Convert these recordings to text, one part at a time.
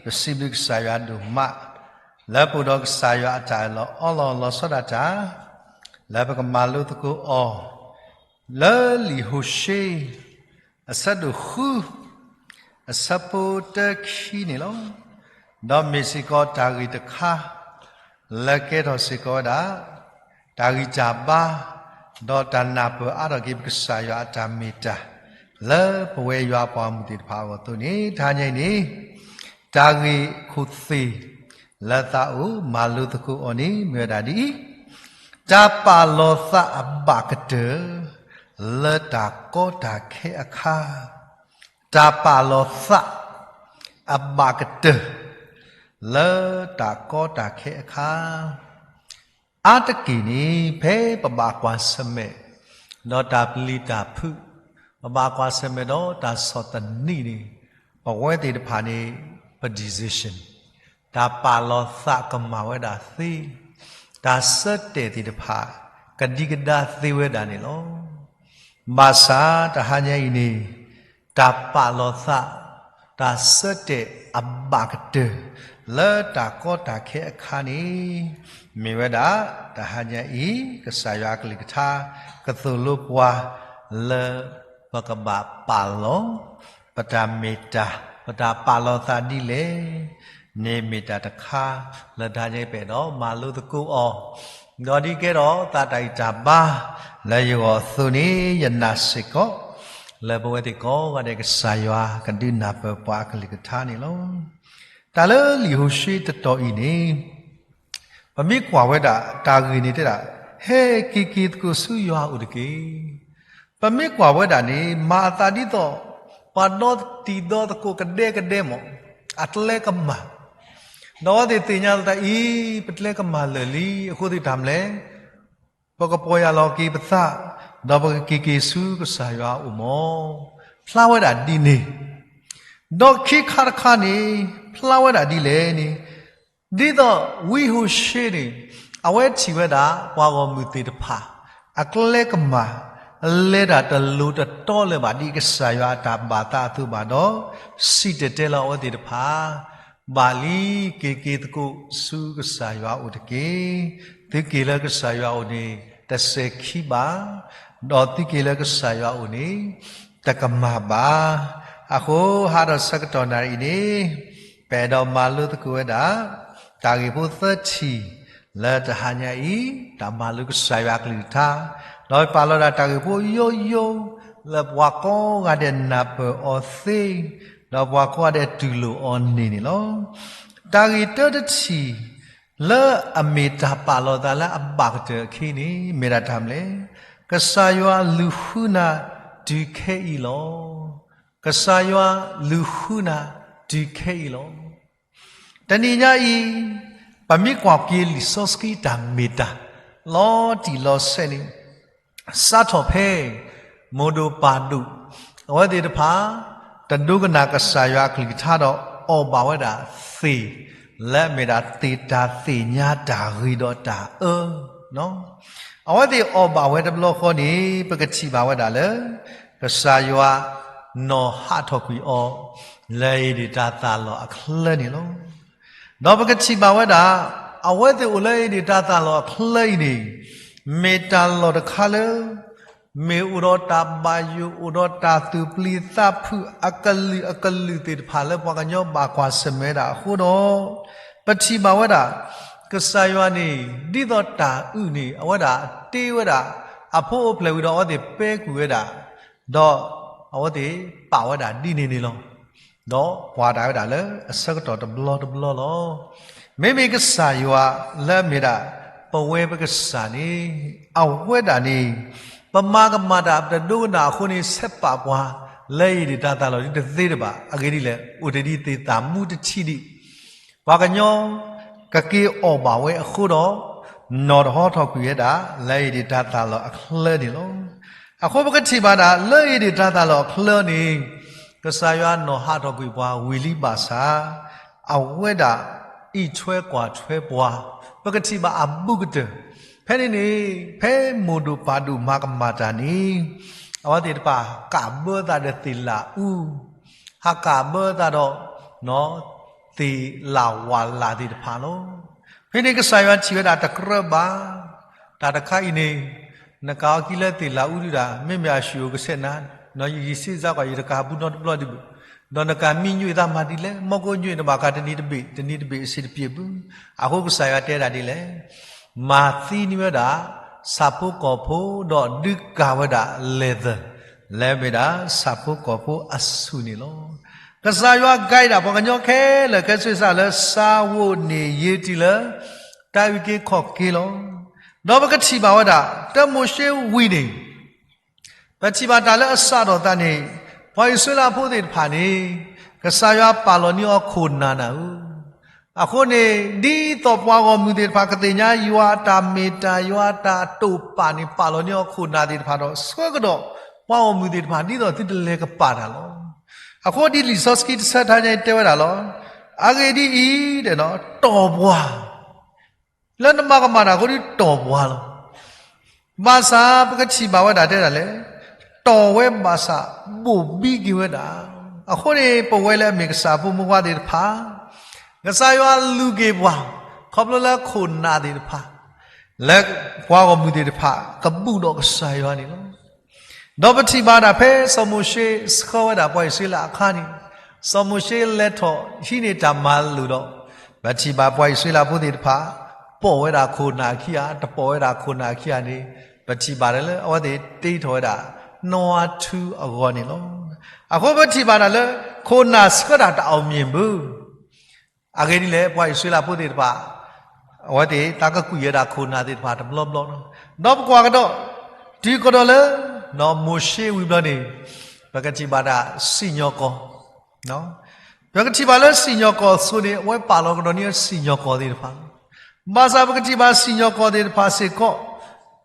ပစံးဘျုးကစၢ်ယွၤဒိၣ်မး လၢပအိၣ်ဒီးကစၢ်ယွၤအတၢ်အၢၣ်လီၤအီလီၤလီၤဆီဒၣ်တၢ် လၢပကမၤလိသကိးအီၤ လၢလံာ်ဟိၤၡ့ အဆၢဒိၣ်ဃု အဆၢဖိတၢခံန့ၣ်လီၤ. ဒီးမ့ၢ်စ့ၢ်ကီးတၢ်ဂ့ၢ်တခါ လၢကဲထီၣ်စ့ၢ်ကီးဝဲဒၣ် တၢ်ဂံၢ်တၢ်ဘါ ဒီးတၢ်နၢ်ပၢၢ်အါထီၣ်က့ၤပကစၢ်ယွၤအတၢ်မ့ၢ်တၢ် လၢပဝဲယွၤအပှၤဂီၢ်မုၢ်သ့ၣ်တဖၣ်အဂီၢ်အသိးန့ၣ် တဟါညါအံၤန့ၣ် တၢ်ဂ့ၢ်ခိၣ်သ့ၣ် လၢသးအိၣ်မၤလိသကိးအီၤန့ၣ် မ့ၢ်ဝဲဒၣ်ဒ်အံၤ, တၢ်ပာ်လီၤသးအဘၣ်ကတၢၢ် လၢတၢ်ကီတၢ်ခဲအခါ, တၢ်ပာ်လီၤသး အဘၣ်ကတၢၢ် လၢတၢ်ကီတၢ်ခဲအခါ အါတက့ၢ်န့ၣ် ဖဲပဘၣ်ကွၢ်ဆၢၣ်မဲာ် ဒီးတၢ်ပျံၤတၢ်ဖုး, ပဘၣ်ကွၢ်ဆၢၣ်မဲာ်ဒီးတၢ်ဆီၣ်သနံးန့ၣ် ပဝဲသ့ၣ်တဖၣ်န့ၣ် ပ decision တၢ်ပာ်လီၤသးကမၤဝဲဒၣ်သ့, တၢ်ဆၢတဲာ်သ့ၣ်တဖၣ် ကဒံကဒါသ့ဝဲဒၣ်န့ၣ်လီၤ. ဘၣ်ဆၣ်တဟါညါအံၤန့ၣ် တၢ်ပာ်လီၤသး တၢ်ဆၢတဲာ်အဘၣ်ကတၢၢ် လၢတၢ်ကီတၢ်ခဲအခါန့ၣ် မ့ၢ်ဝဲဒၣ် တဟါညါအံၤ ကစၢ်ယွၤအကလုၢ်ကထါ ကသိၣ်လိပှၤ လၢပကဘၣ်ပာ်လီၤ ပတၢ်မ့ၢ်တၢ် ပတၢ်ပာ်လီၤသးဒ်လဲၣ်န့ၣ် မ့ၢ်တၢ်တခါ လၢတဟါညါအံၤ ပအဲၣ်ဒိးမၤလိသကိးအီၤ, ဒီးဒ်ကဲထီၣ်သးတၢ်ဂံၢ်တၢ်ဘါ လၢယဂီၢ်အသိးန့ၣ် ယနာ်စ့ၢ်ကီး လၢပဝဲသ့ၣ်ကိးဂၤဒဲး ကစၢ်ယွၤကဒုးနၢ်ပၢၢ်ပှၤအကလုၢ်ကထါန့ၣ်လီၤ. တၢ်လၢလံာ်ဟိၤၡ့တတီၤအံၤန့ၣ် ပမ့ၢ်ကွၢ်ဝဲဒၣ် တၢ်ဂ့ၢ်န့ၣ်တဲဒၣ် ဟဲက့ၤက့ၤသကိးဆူယွၤအအိၣ်တက့ၢ်. ပမ့ၢ်ကွၢ်ဝဲဒၣ်န့ၣ် မၤအသးဒ်သိး ပှၤဒီတံၤဒီသကိးကဒဲကဒဲမး အကျဲကမၤ, ဒီးအဝဲသ့ၣ်သ့ၣ်ညါလီၤတၢ်အံၤ ပကျဲကမၤလၢာ်လံ အဃိသ့ၣ်တၢ်မနုၤလဲၣ် ပကပီၢ်ယၢ်လီၤက့ၤပသး ဒီးပကက့ၤက့ၤဆူကစၢ်ယွၤအအိၣ်မး, ဖျါဝဲဒၣ်ဒ်န့ၣ်, ဒီးခံခါတခါန့ၣ် ဖျါဝဲဒၣ်ဒ်လဲၣ်န့ၣ်, ဒ်သိးဝံဟိၤၡ့န့ၣ် အဝဲထံၣ်ဝဲဒၣ် ပှၤဂီၢ်မုၢ်သ့ၣ်တဖၣ် အကျဲကမၤ လဲၤတၢ်တလိၤတတီလၢၤဘၣ် ဒ်ကစၢ်ယွၤအတၢ်ဘၣ်သးအသိးဘၣ်ဒီး စံၣ်တဲၤတဲလီၤအဝဲသ့ၣ်တဖၣ် ဘၣ်လံ က့ၤက့ၤသကိးဆူကစၢ်ယွၤအအိၣ်တက့ၢ်. သုက့ၤလၢကစၢ်ယွၤအအိၣ်န့ၣ် တစဲၤခံဘၣ်, ဒီးသုက့ၤလၢကစၢ်ယွၤအအိၣ်န့ၣ် တကမၣ်ဘၣ်. အဃိ ဟးထီၣ်ဆၢကတီၢ်နၣ်ရံၣ်အံၤန့ၣ် ပအဲၣ်ဒိးမၤလိသကိးဝဲဒၣ် တၢ်ဂ့ၢ်ဖိသၢထံၣ် လၢတဟါညါအံၤ တၢ်မၤလိကစၢ်ယွၤအကလုၢ်ကထါ, ဒီးပာ်လီၤဒၣ်တၢ်ဂ့ၢ်ဖိယိယိ လၢပှၤကိးဂၤဒဲးနၢ်ပၢၢ်အီၤသ့, ဒီးပှၤကိးဂၤဒဲးတူၢ်လိာ်အီၤန့ၣ်န့ၣ်လီၤ. တၢ်ဂ့ၢ်တၢတထံၣ် လၢအမ့ၢ်တၢ်ပာ်လီၤသးလၢအဘၣ်ကတၢၢ်အခံန့ၣ် မ့ၢ်ဒၣ်တၢ်မနုၤလဲၣ်, ကစၢ်ယွၤလူၤဃုနၤတုၤခဲအံၤလီၤ. ကစၢ်ယွၤလူၤဃုနၤတုၤခဲအံၤလီၤ. တနံၤညါအံၤ ပမ့ၢ်ကွၢ်က့ၤလံာ်စီဆှံတၢ်မ့ၢ်တၢ် လီၤတံၢ်လီၤဆဲးန့ၣ် စးထီၣ်ဖဲ မိၢ်ဒိၣ်ပၢ်ဒိၣ် အဝဲသ့ၣ်တဖၣ် တဒိကနၣ်ကစၢ်ယွၤအကလုၢ်ကထါဒီး အီၣ်ဘၣ်ဝဲဒၣ်သ့ၣ် လၢအမ့ၢ်ဒၣ်သ့ၣ်တၢ်သ့ၣ်ညါတၢ်ဂ့ၤဒီးတၢ်အၢ အဝဲသ့ၣ်အီၣ်ဘၣ်ဝဲတဘျီဃီန့ၣ် ပကထံၣ်ဘၣ်ဝဲဒၣ်လၢ ကစၢ်ယွၤ နီၢ်ဟးထီၣ်ကွံာ်အီၤ လၢဧ့ၣ်ဒ့ၣ်တၢ်သၣ်လီၢ်အချၢန့ၣ်လီၤ. ဒီးပကထံၣ်ဘၣ်ဝဲဒၣ် အဝဲသ့ၣ်အိၣ်လၢဧ့ၣ်ဒ့ၣ်တၢ်သၣ်လီၢ်အချၢအံၤန့ၣ် မ့ၢ်တၢ်လီၢ်တခါလၢ မ့ၢ်အိၣ်ဒီးတၢ်ဘၣ်ယိၣ် အိၣ်ဒီးတၢ်သူၣ်ပျံၤသးဖုး အကလုာ်အကလုာ်သ့ၣ်တဖၣ်လၢပှၤကညီဘၣ်ကွၢ်ဆၢၣ်မဲာ်ဝဲဒၣ်အဃိဒီး ပထံၣ်ဘၣ်ဝဲဒၣ် ကစၢ်ယွၤန့ၣ် ဒ်သိးတၢ်အုၣ်န့ၣ် အဝဲဒၣ်တ့ဝဲဒၣ် အဖိအိၣ်ဖျဲၣ်ဝံၤဒီးအဝဲသ့ၣ်ပဲာ်ကွံာ်ဝဲဒၣ် ဒီးအဝဲသ့ၣ်ပာ်ဝဲဒၣ်ဒ်န့ၣ်န့ၣ်လီၤ. ဒီးကွၢ်တၢ်ဝဲဒၣ်လၢအဆၢကတီၢ်တဘျီတဘျီလီၤ. မ့မ့ၢ်ကစၢ်ယွၤလၢအမ့ၢ်ဒၣ် ပဝဲပကစၢ်န့ၣ် အဝဲဒၣ်န့ၣ် ပမၤကမၣ်တၢ်ပတဒိကနၣ်အဃိန့ၣ် ဆဲးပာ်ပှၤ လၢဧ့ၣ်ဒ့ၣ်တၢ်သၣ်လီၢ်ဒ်တသ့တဘၣ်. အဂ့ၢ်ဒ်လဲၣ်, အိၣ်တ့ၢ်ဒ်သ့ၣ်သၣ်မူတထံၣ်ဒံး ပှၤကညီ ကက့ၤအီၣ်ဘၣ်ဝဲအဃိဒီး နီၢ်တဟးထီၣ်ကွံာ်ဝဲဒၣ် လၢဧ့ၣ်ဒ့ၣ်တၢ်သၣ်လီၢ်အချၢန့ၣ်လီၤ. အဃိပကထံၣ်ဘၣ်ဒၣ် လၢဧ့ၣ်ဒ့ၣ်တၢ်သၣ်လီၢ်အချၢန့ၣ် ကစၢ်ယွၤနီၢ်ဟးထီၣ်ကွံာ်ပှၤဝံၤလံဘၣ်ဆၣ် အဝဲဒၣ်အံးထွဲကွၢ်ထွဲပှၤ ပကထံၣ်ဘၣ်အဘူးကတၢၢ် ဖဲန့ၣ်န့ၣ် ဖဲမိၢ်ဒိၣ်ပၢ်ဒိၣ်မၤကမၣ်တၢ်န့ၣ် အဝဲသ့ၣ်တဖၣ်ဟးကးဘၢသးဒီးသ့ၣ်လၣ်အူ ဟးကးဘၢသးဒီး နီၢ် သ့ၣ်လၣ်ဝၣ်လၣ်သ့ၣ်တဖၣ်လီၤ. ဖဲန့ၣ်ကစၢ်ယွၤထံၣ်ဝဲဒၣ်တကြၢးဘၣ်, တၢ်တခါအံၤန့ၣ် နကးအီၤကံလၢသ့ၣ်လၣ်အူဒုဒၣ် မ့မ့ၢ်အၡူၣ်အိၣ်ကဆဲးနၤ, ယစံးစ့ၢ်ကီး ယတကးဘူးနီတဘျီဒံးဘၣ်, ဒီးနကးမံညွံးအသးမၤဒ်လဲၣ်, မီၢ်ကိညွံးနဘၣ်ကးတနံၤတဘ့ၣ် တနံၤတဘ့ၣ်အဆံးတပျ့ၤဘၣ်. အဃိကစၢ်ယွၤတဲဒၣ်ဒ်လဲၣ်, မၤသံန့ၢ်ဝဲဒၣ် ဆၣ်ဖိကီၢ်ဖိ ဒီးဒုးကၢ်ဝဲဒၣ် leather လၢမ့ၢ်ဒၣ်ဆၣ်ဖိကီၢ်ဖိအဆူၣ်န့ၣ်လီၤ. ကစၢ်ယွၤ guide ဒၣ်ပှၤကညီခဲလၢာ် ကဲဆ့စ့ၢ်လၢ ဆါဝိၣ်န့ၣ်ယ့ၢ်တံၢ်လၢ တၢ်အုၣ်က့ၤခီၣ်က့ၤလီၤ. ဒီးပကထံၣ်ဘၣ်ဝဲဒၣ် တၢ်မိၤၡ့ဝံၤန့ၣ် ပထံၣ်ဘၣ်တၢ်လၢအစးထီၣ်သးန့ၣ် ပှၤအံၣ်စရ့လးဖိသ့ၣ်တဖၣ်န့ၣ် ကစၢ်ယွၤပာ်လီၤန့ၢ်အီၤခိၣ်နၢ်နၢ်ဧၢ. အဃိန့ၣ် ဒ်သိးပှၤဂီၢ်မုၢ်သ့ၣ်တဖၣ် ကသ့ၣ်ညါယွၤအတၢ်မ့ၢ်တၢ် ယွၤအတၢ်တိာ်ပာ်န့ၣ် ပာ်လီၤန့ၢ်အီၤခိၣ်နၢ်သ့ၣ်တဖၣ်ဒီး ဆှၢကဒီးပှၤဂီၢ်မုၢ်သ့ၣ်တဖၣ် ဒ်သိးသုတလဲၤကပာ်တၢ်လီၤ. အဃိဒ်လံာ်စီဆှံတဆၢတဟါညါအံၤတဲဝဲဒၣ်လီၤ. အဂ့ၢ်ဒ်အံၤ, တီၢ်ပှၤ လၢနမၤကမၣ်တၢ်အဃိဒီးတီၢ်ပှၤလီၤ. ဘၣ်ဆၣ်ပကထံၣ်ဘၣ်ဝဲဒၣ်တဲဒၣ်လဲၣ်, တီၢ်ဝဲဘၣ်ဆၣ် ဘိၣ်ဘံက့ၤဝဲဒၣ်. အဃိန့ၣ် ပဝဲလၢအမ့ၢ်ကစၢ်ဖိမုၣ်ဖိခွါသ့ၣ်တဖၣ်, ကစၢ်ယွၤလူၤက့ၤပှၤ ခီဖျိလၢခိၣ်နၢ်သ့ၣ်တဖၣ် လၢပှၤဂီၢ်မုၢ်သ့ၣ်တဖၣ် ကဘူၣ်ဒီးကစၢ်ယွၤန့ၣ်လီၤ. ဒီးပထံၣ်ဘၣ်ဒၣ်ဖဲစီၤမိၤၡ့ဆှၢဝဲဒၣ်ပှၤအံၣ်စရ့လးအခါန့ၣ်, စီၤမိၤၡ့လဲၤထီၣ်ဟံးန့ၢ်တၢ်မၤလိာ်ဒီး, ပထံၣ်ဘၣ်ပှၤအံၣ်စရ့လးဖိသ့ၣ်တဖၣ် ပိာ်ဝဲဒၣ်ခိၣ်နၢ်ခံဂၤ, တပိာ်ဝဲဒၣ်ခိၣ်နၢ်ခံဂၤန့ၣ်, ပထံၣ်ဘၣ်ဒၣ်လၢအဝဲသ့ၣ်တ့ထီၣ်ဝဲဒၣ် နွါထူအဂီၢ်န့ၣ်လီၤ. အဃိပထံၣ်ဘၣ်ဒၣ်လၢ ခိၣ်နၢ်ဆှၢတၢ်တၢ်အိၣ်မံၤဘၣ် အဂ့ၢ်ဒ်လဲၣ် ပှၤအံၣ်စရ့လးဖိသ့ၣ်တဖၣ် အဝဲသ့ၣ်တၢ်ကကူၣ်ယဲဒၣ်ခိၣ်နၢ်သ့ၣ်တဖၣ်တဘျီဘျီလီၤ. ဒီးပကွၢ်ကဒီး တုၤကဒီးလၢ မိၤၡ့ဝံၤဘျီန့ၣ် ပကထံၣ်ဘၣ်တၢ်စံၣ်ညီၣ်ကွီၢ်, ပကထံၣ်ဘၣ်လၢစံၣ်ညီၣ်ကွီၢ်အသိးန့ၣ် အဝဲပာ်လီၤကဒီးန့ၢ်စံၣ်ညီၣ်ကွီၢ်သ့ၣ်တဖၣ်လီၤ. ဘၣ်ဆၣ်ပကထံၣ်ဘၣ်စံၣ်ညီၣ်ကွီၢ်သ့ၣ်တဖၣ်စ့ၢ်ကီး,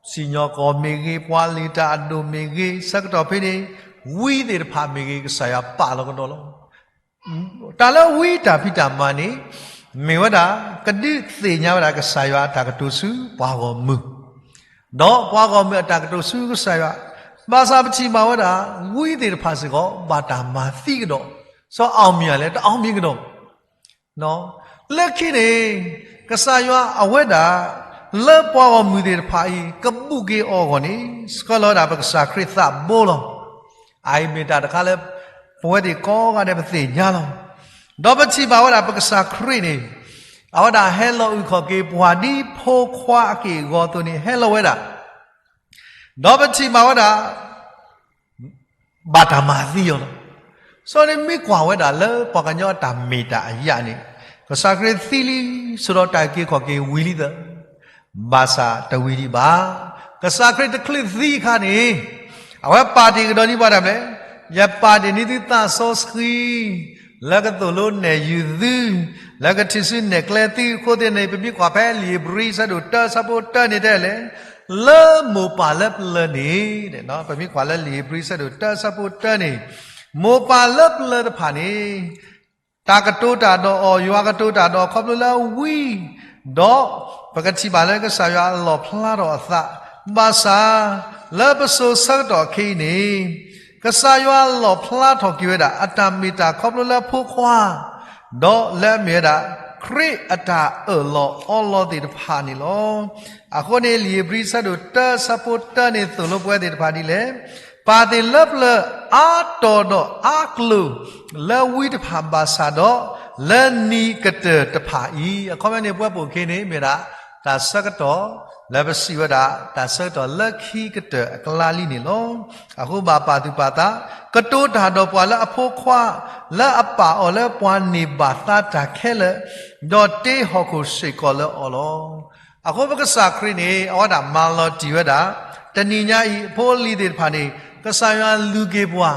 စံၣ်ညီၣ်ကွီၢ်မ့ၢ်ဂ့ၤ ပှၤလံာ်တၢ်အဒိၣ်မ့ၢ်ဂ့ၤ ဆၢကတီၢ်ဖဲန့ၣ် ဝံသ့ၣ်တဖၣ်မ့ၢ်ဂ့ၤ ကစၢ်ယွၤပာ်လီၤကဒီးလီၤ. တၢ်လၢဝံတၢ်ဖံးတၢ်မၤန့ၣ် မ့ၢ်ဝဲဒၣ် ကဒုးသ့ၣ်ညါဝဲဒၣ်ကစၢ်ယွၤအတၢ်ကတိၤဆူပှၤဂီၢ်မုၢ်, ဒီးပှၤဂီၢ်မုၢ်အတၢ်ကတိၤဆူကစၢ်ယွၤ, ဘၣ်ဆၣ်ပထံၣ်ဘၣ်ဝဲဒၣ် ဝံသ့ၣ်တဖၣ်စ့ၢ်ကီး ဘၣ်တၢ်မၤသံကဒီး, စီၤအီၣ်မံၤလဲၣ် တအီၣ်မံၤကဒီး လၢခံန့ၣ် ကစၢ်ယွၤအဝဲဒၣ် လၢပှၤဂီၢ်မုၢ်သ့ၣ်တဖၣ်အံၤ ကဘူၣ်က့ၤအီၤအဂီၢ်န့ၣ် ဆှၢလီၤဝဲဒၣ်ပကစၢ်ခရံာ်သးဘိလီၤ. အအံၤမ့ၢ်တၢ်တခါလၢ ပဝဲသ့ၣ်ကိးဂၤဒဲးပသ့ၣ်ညါလီၤ. ဒီးပထံၣ်ဘၣ်ဝဲဒၣ်ပကစၢ်ခရံာ်န့ၣ် အဝဲဒၣ်ဟဲလီၤအုၣ်ခီၣ်က့ၤပှၤဒ်ဖိခွါအက့ၢ်အဂီၤအသိးန့ၣ် ဟဲလီၤဝဲဒၣ် ဒီးပထံၣ်ဘၣ်ဝဲဒၣ် ဘၣ်တၢ်မၤသံအီၤလီၤ. စီၤနံၤမ့ၢ်ကွၢ်ဝဲဒၣ်လၢပှၤကညီအတၢ်မ့ၢ်တၢ်အယၣ်န့ၣ် ကစၢ်ခရံာ်သံလံ ဆိဒီးတၢ်အုၣ်က့ၤခီၣ်က့ၤဝံၤလံသၢ, ဘၣ်ဆၣ်တဝံၤဒံးဘၣ်. ကစၢ်ခရံာ်တချုးသံအခါန့ၣ် အဝဲပာ်တ့ၢ်ကဒီးန့ၢ်ပှၤတၢ်မနုၤလဲၣ်, ယပာ်တ့ၢ်န့ၢ်သုသးစီဆှံ လၢကသိၣ်လိနဲၣ်ယုာ်သု, လၢကထံၣ်ဆူနဲၣ်ကျဲသုအဃိသ့ၣ်န့ၣ် ပမ့ၢ်ကွၢ်ဖဲလံာ်ဧ့ၤဘြံၤဆၢဒိၣ်တၢဆၢဖိတၢန့ၣ်တဲလဲၣ်, လၢမိၢ်ပၢ်လၢပျၢၤန့ၣ်, ပမ့ၢ်ကွၢ်လၢလံာ်ဧ့ၤဘြံၤဆၢဒိၣ်တၢဆၢဖိတၢန့ၣ်, မိၢ်ပၢ်လၢပျၢၤတဖၣ်န့ၣ် တၢ်ကတိၤတၢ်ဒီးအီၤ ယွၤကတိၤတၢ်ဒီးခီဖျိလၢဝံ, ဒီးပကထံၣ်ဘၣ်လၢကစၢ်ယွၤအလီၣ်ဖျါထီၣ်အသး, ဘၣ်ဆၣ် လၢပစိၤဆၢကတီၢ်ခဲအံၤန့ၣ် ကစၢ်ယွၤလီၣ်ဖျါထီၣ်က့ၤဝဲဒၣ် အတၢ်မ့ၢ်တၢ်ခီဖျိလၢဖိခွါ, ဒီးလၢအမ့ၢ်ဝဲဒၣ် ခရံာ်အတၢ်အၢၣ်လီၤအီလီၤသ့ၣ်တဖၣ်န့ၣ်လီၤ. အဃိန့ၣ် လံာ်ဧ့ၤဘြံၤဆၢဒိၣ်တၢဆၢဖိတၢန့ၣ်သိၣ်လိပဝဲသ့ၣ်တဖၣ်ဒ်လဲၣ်, ပာ်သ့ၣ်လၢပျၢၤအါတီၤဒီးအါကျိၤ လၢဝံတဖၣ်ဘၣ်ဆၣ်ဒီး လၢနံၤကတၢၢ်တဖၣ်အံၤ, အခီပညီန့ၣ် ပဝဲပအိၣ်ခဲအံၤန့ၣ် မ့ၢ်ဒၣ် တၢ်ဆၢကတီၢ် လၢပစံးဝဲဒၣ် တၢ်ဆၢကတီၢ်လၢခံကတၢၢ်အကျါလံန့ၣ်လီၤ. အဃိဘၣ်ပာ်သူၣ်ပာ်သး ကတိၤတၢ်ဒီးပှၤလၢအဖိခွါ လၢအပာ်အီၤလၢပှၤန့ၢ်ဘၣ်သါတၢ်ခဲလၢာ်, ဒီးတ့ဟီၣ်ခိၣ်စ့ၢ်ကီးလၢအီၤလီၤ. အဃိပကစၢ်ခရံာ်န့ၣ် အဝဲဒၣ်မၤလီၤတံၢ်ဝဲဒၣ် တနံၤညါအံၤ အဖိအလံၤသ့ၣ်တဖၣ်န့ၣ် ကစၢ်ယွၤလူၤက့ၤပှၤ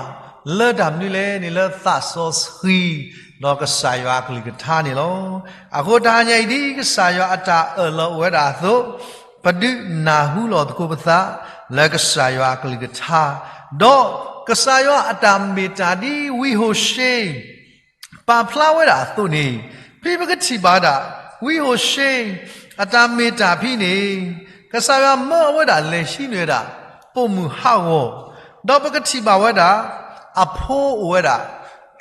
လၢတၢ်မနုၤလဲၣ်န့ၣ် လၢသးစီဆှံ ဒီးကစၢ်ယွၤအကလုၢ်ကထါန့ၣ်လီၤ. အဃိတဟါညါအံၤ ဒ်ကစၢ်ယွၤအတၢ်အၢၣ်လီၤအိၣ်ဝဲဒၣ်အသိး, ပဒုးနၢ်ဟူလီၤသကိးပသး လၢကစၢ်ယွၤအကလုၢ်ကထါ, ဒီးကစၢ်ယွၤအတၢ်မ့ၢ်တၢ်ဒ်ဝံဟိၤၡ့ ပာ်ဖျါဝဲဒၣ်အသိးန့ၣ်, ဖဲပကထံၣ်ဘၣ်ဒၣ် ဝံဟိၤၡ့ အတၢ်မ့ၢ်တၢ်ဖဲန့ၣ်, ကစၢ်ယွၤမၢအဝဲဒၣ်လဲၤဟံးန့ၢ်ဝဲဒၣ် ပိာ်မုၣ်ဟးဂီၤ, ဒီးပကထံၣ်ဘၣ်ဝဲဒၣ် အဖိအိၣ်ဝဲဒၣ်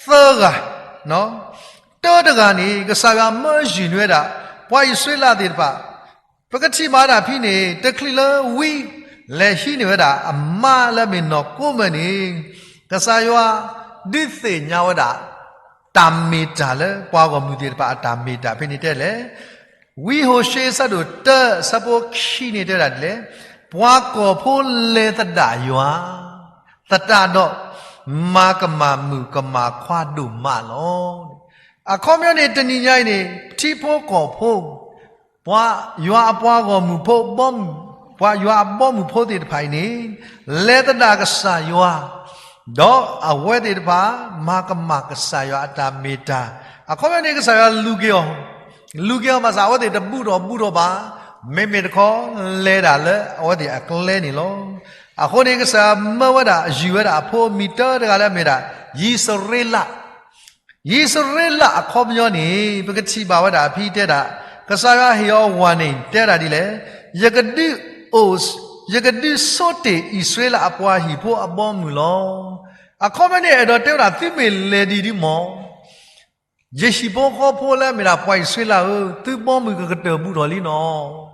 သၢဂၤ, တၢတဂၤန့ၣ် ကစၢ်ယွၤမၢယုၢ်န့ၢ်ဝဲဒၣ် ပှၤအံၣ်စရ့လးသ့ၣ်တဖၣ်, ပကထံၣ်ဘၣ်ဝဲဒၣ်ဖဲန့ၣ် တချုးလၢဝံ လဲၤဟံးန့ၢ်ဝဲဒၣ် အမါလၢအမ့ၢ်နီၢ်ကိမၢၢ်န့ၣ်, ကစၢ်ယွၤဒုးသ့ၣ်ညါဝဲဒၣ် တၢ်မ့ၢ်တၢ်လၢပှၤဂီၢ်မုၢ်သ့ၣ်တဖၣ်အတၢ်မ့ၢ်တၢ်ဖဲန့ၣ်တဲလဲၣ်. ဝံဟိၤၡ့အဆၢဒိၣ်တၢ အဆၢဖိခံန့ၣ်တဲဒၣ်ဒ်လဲၣ်, ပှၤကီၢ်ဖိလဲၤသဒၣ်ယွၤ သတးဒီး မၤကမၣ်မုၣ်ကမၣ်ခွါဒိၣ်မးလီၤ. အခီပညီန့ၣ် တနံၤညါအံၤန့ၣ် ထံဖိကီၢ်ဖိ ပှၤယွၤအပှၤဂီၢ်မုၢ်ဖိ ပှၤယွၤအဘီမုၢ်ဖိသ့ၣ်တဖၣ်အံၤန့ၣ် လဲၤသဒၣ်ကစၢ်ယွၤ, ဒီးအဝဲသ့ၣ်တဖၣ် မၤကမၣ်ကစၢ်ယွၤအတၢ်မ့ၢ်တၢ်, အခီပညီန့ၣ် ကစၢ်ယွၤလူၤက့ၤအီၤ, လူၤက့ၤအီၤဘၣ်ဆၣ် အဝဲသ့ၣ်တဘူၣ်ထီၣ်ဘူၣ်ထီၣ်ဘၣ်, မ့မ့ၢ်တခီ လဲၤဒၣ်လၢအဝဲသ့ၣ်အကျဲန့ၣ်လီၤ. အဃိန့ၣ် ကစၢ်ယွၤမၢဝဲဒၣ် ယုၢ်ဝဲဒၣ်အဖိအမံၤတၢတဂၤလၢအမ့ၢ်ဒၣ် ယံၡရ့လး ယံၡရ့လးအခီပညီန့ၣ် ပကထံၣ်ဘၣ်ဝဲဒၣ်ဖဲတဲဒၣ် ကစၢ်ယွၤဟ့ၣ်အီၤဝၤန့ၣ် တဲဒၣ်ဒ်လဲၣ်, ယကဒုးအိၣ်, ယကဒုးဆိတ့ၢ်အံၣ်စရ့လးအပှၤဟံၣ်ဖိအဘီမုၢ်လီၤ. အခီပညီန့ၣ် အဲၣ်ဒိးတဲဝဲဒၣ် သုမ့ၢ်လဲၤဒ်ဒ်မီၢ် ယဟံၣ်ဖိဃီဖိလၢအမ့ၢ်ဒၣ်ပှၤအံၣ်စရ့လးဧၢ, သုဘီမုၢ်ကကတၢၢ်ဘူးထီၣ်လံနီၤ.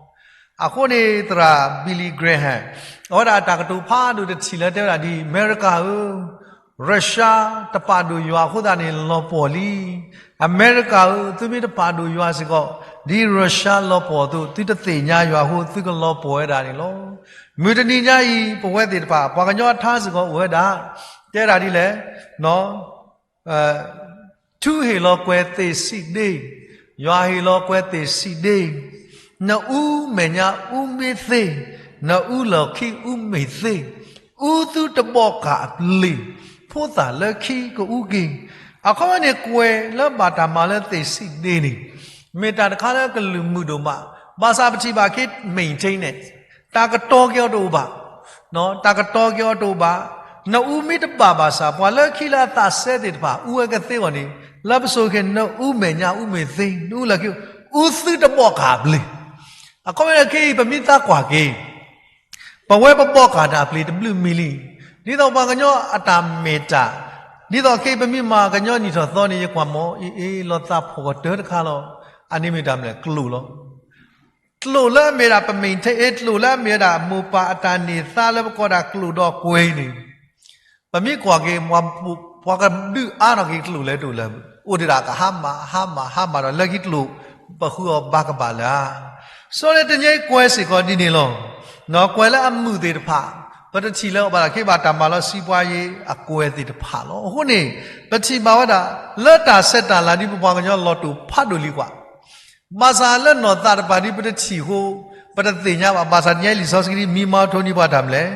အဃိန့ၣ် သရၣ် Billy Graham အဝဲဒၣ်အတၢ်ကတိၤဖးဒိၣ်တထံၣ်လၢတဲဝဲဒၣ်ဒ် အမဲရကၤဧၢ, ရၢၡါတပာ်ဒိၣ်ယွၤအဃိသတးန့ၣ် လီၤပှီၢ်လံ. အမဲရကၤဧၢ, သုမ့ၢ်တပာ်ဒိၣ်ယွၤစ့ၢ်ကီး ဒ်ရၢၡါလီၤပှီၢ်အသိး သုတသ့ၣ်ညါယွၤအဃိ သုကလီၤပှီၢ်ဝဲဒၣ်န့ၣ်လီၤ. မုၢ်တနံၤညါအံၤ ပဝဲသ့ၣ်တဖၣ် ပှၤကညီအထါစ့ၢ်ကီးအိၣ်ဝဲဒၣ် တဲဒၣ်ဒ်လဲၣ် ထူဟ့ၣ်လီၤကွဲၤသ့ၣ်စံးဒ့, ယွၤဟ့ၣ်လီၤကွဲၤသ့ၣ်စံးဒ့, နအူမဲာ်ညါအူမ့ၢ်သ့, နအူလီၢ်ခံအူမ့ၢ်သ့, အူသုတဘီၣ်ကၢ်အပျ့ၤ, ဖိသၣ်လၢခံကအူက့ၤ. အခီပညီန့ၣ် ကွဲၤလၢဘၣ်တၢ်မၤလၢသ့ၣ်စံးဒ့န့ၣ် မ့ၢ်တၢ်တခါလၢကလုၢ်မုာ်ဒိၣ်မး, ဘၣ်ဆၣ်ပထံၣ်ဘၣ်က့ၤ maintenance တၢ်ကတီၤက့ၤအီၤတအိၣ်ဘၣ် တၢ်ကတီၤက့ၤအီၤတအိၣ်ဘၣ်. နအူမ့ၢ်တဘၣ်ဘၣ်ဆၣ် ပှၤလၢခံလၢအသးစဲသ့ၣ်တဖၣ် အူဝဲကသ့အဂီၢ်န့ၣ် လၢပစိၤခဲ နအူမဲာ်ညါအူမ့ၢ်သ့, နအူလၢခံ အူသုတဘီၣ်ကၢ်အပျ့ၤ. အခီပညီခဲအံၤ ပမ့ၢ်သးကွၢ်က့ၤ ပဝဲပဘီၣ်ကၢ်တၢ်အပျ့ၤတဘျုးမံၤလံ. ဒ်သိးပှၤကညီအတၢ်မ့ၢ်တၢ်, ဒ်သိးခဲအံၤပမ့ၢ်မၤကညီနံၣ်ထီၣ်သီန့ၣ် ယကွၢ်မ့ၢ် အ့ၣ်အ့ၣ် လီၤသးဖှီၣ်ကတၢၢ်တခါလီၤ. အန့ၣ်မ့ၢ်တၢ်မနုၤလဲၣ် ကျိာ်လီၤ. ကျိာ်လၢအမ့ၢ်ဒၣ်ပmaintain, ကျိာ်လၢအမ့ၢ်ဝဲဒၣ်မိၢ်ပၢ်အတၢ်န့ၢ်သါလၢပကိးဒၣ်ကျိာ်ဒီးကွဲၤအံၤန့ၣ်, ပမ့ၢ်ကွၢ်က့ၤ ပှၤကဒုးအါထီၣ်က့ၤကျိာ်လဲၣ်တအိၣ်လၢၤ, အိၣ်ဒံးဒၣ်ကဟါမၢ်ဟါမၢ်ဟါမၢ်ဒီး လၢခံကျိာ် ပဃုအီၤဘၣ်ကဘၣ်လၢၤဧါ. ဆိလၢတနံၤအံၤကွဲၤစ့ၢ်ကီးဒ်န့ၣ်လီၤ. ကွဲၤလၢအမုာ်သ့ၣ်တဖၣ်, ပတထံၣ်လၢၤဘၣ်ဒီး က့ၤဘၣ်တၢ်မၤလီၤစံးပှၤယ့အကွဲၤသ့ၣ်တဖၣ်လီၤ. အဃိန့ၣ် ပထံၣ်ဘၣ်ဝဲဒၣ် လၢတၢ်ဆဲးတၢ်လၤဒ်ပပှၤကညီလီၤတိာ်ဖးဒိၣ်လံကွၢ် ဘၣ်ဆၣ်လၢနီၢ်သးတဖၣ်ဒ်ပတထံၣ်အဃိ ပတသ့ၣ်ညါဘၣ်. ဘၣ်ဆၣ်တနံၤအံၤလံာ်စီဆှံဒ်မံမၤထိနံၤပှၤတၢ်မနုၤလဲၣ်,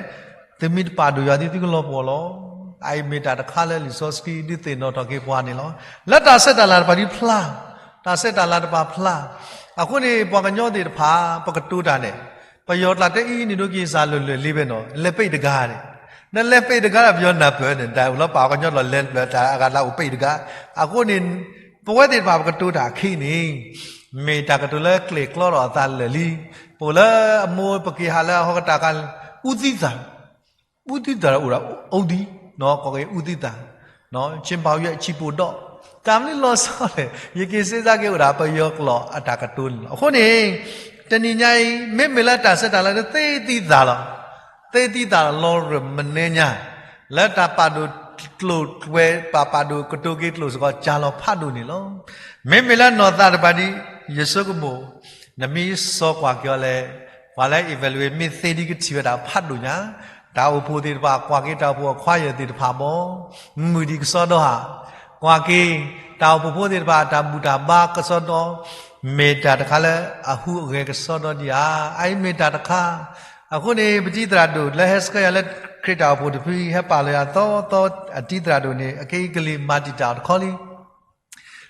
သုမ့ၢ်တပာ်ဒိၣ်ယွၤဒ် သုကလီၤပှီၢ်လီၤ. အအံၤမ့ၢ်တၢ်တခါလၢလံာ်စီဆှံဒုးသ့ၣ်နီၣ်ထီၣ်က့ၤပှၤန့ၣ်လီၤ. လၢတၢ်ဆဲးတၢ်လၤတဖၣ်ဒ်ဖျါ, တၢ်ဆဲးတၢ်လၤတဖၣ်ဖျါ. အဃိန့ၣ် ပှၤကညီသ့ၣ်တဖၣ် ပကတိၤတၢ်န့ၣ်, ပယီၤကျါတဲအံၤန့ၣ်ဒိက့ၤစၢ်လၢာ်လၢာ်လံဖဲနီၤ လဲၤပ့းတဂၤန့ၣ်, နလဲၤပ့းတဂၤဒီး ပယီၤနၢ်ပၢၢ်န့ၣ် တၢ်အိၣ်လီၤပာ်ပှၤကညီလီၤ လဲၤပၢးတၢ်အဂၤလၢအိၣ်ပ့းတဂၤ. အဃိန့ၣ် ပဝဲသ့ၣ်တဖၣ်ပကတိၤတၢ်အခံန့ၣ် မ့ၢ်တၢ်ကတိၤလၢကျဲၤကျီဒီးအသးလၢာ်လံ. ပအိၣ်လၢအမိၢ်ပက့ၤဟးလၢအဟီကတၢၢ်ခါ အူသံသး, အူသံသးဒီးအိၣ်ဒီး အူသံ, ကိးက့ၤအူသံသး, ဆ့ပီယွဲၣ်ဆံးပိၢ်ဒီး တၢ်မနုၤလီၤဆီလဲၣ်. ယက့ၤစ့ၢ်ကီးက့ၤအိၣ်ဒီးပယီၤကျိာ်အတၢ်ကတိၤန့ၣ်လီၤ. အဃိန့ၣ် တနံၤညါအံၤ မ့မ့ၢ်လၢတၢ်ဆဲးတၢ်လၤလၢသ့သံသးလီၤ. သ့သံသးလီၤရၢၢ်မနဲညါ လၢတၢ်ပာ်ဒိၣ်ကျိာ်ကွဲၤ ပာ်ပာ်ဒိၣ်ကတိၤက့ၤကျိာ်စ့ၢ်ကီး ကၢ်လီၤဖးဒိၣ်န့ၣ်လီၤ. မ့မ့ၢ်လၢနီၢ်သးတဖၣ်ဒ် ယဆိကမိၣ် နမ့ၢ်စီၤကွၢ်က့ၤအီၤလဲၣ်, ပှၤလၢ evaluate မ့ၢ်သ့ဒ်ကထံၣ်ဝဲဒၣ်ဖးဒိၣ်ညါ, တၢ်အိၣ်ဖှိၣ်သ့ၣ်တဖၣ် ကွၢ်က့ၤတၢ်အိၣ်ဖှိၣ်အခွါယဲၢ်သ့ၣ်တဖၣ်ဘီ, မုာ်ဒံးကစီဒီဧါ, ကွၢ်က့ၤ တၢ်အိၣ်ဖှိၣ်ဖိသ့ၣ်တဖၣ် တၢ်ဘူၣ်တၢ်ဘါကစီဒီ, မ့ၢ်တၢ်တခါလၢအဟူးအဂဲၤကစီဒီဒံးဧါ. အအံၤမ့ၢ်တၢ်တခါ. အဃိန့ၣ် ပတံၤသရၣ်ဒိၣ်လၢဟဲဆှၢယၤလၢခရံာ်တၢ်အိၣ်ဖှိၣ်တဖု ဟဲပာ်လီၤယၤသီသီ အတံၤသရၣ်ဒိၣ်န့ၣ် အခဲအံၤကလံၤမၤတံာ်တာ်တခီလံ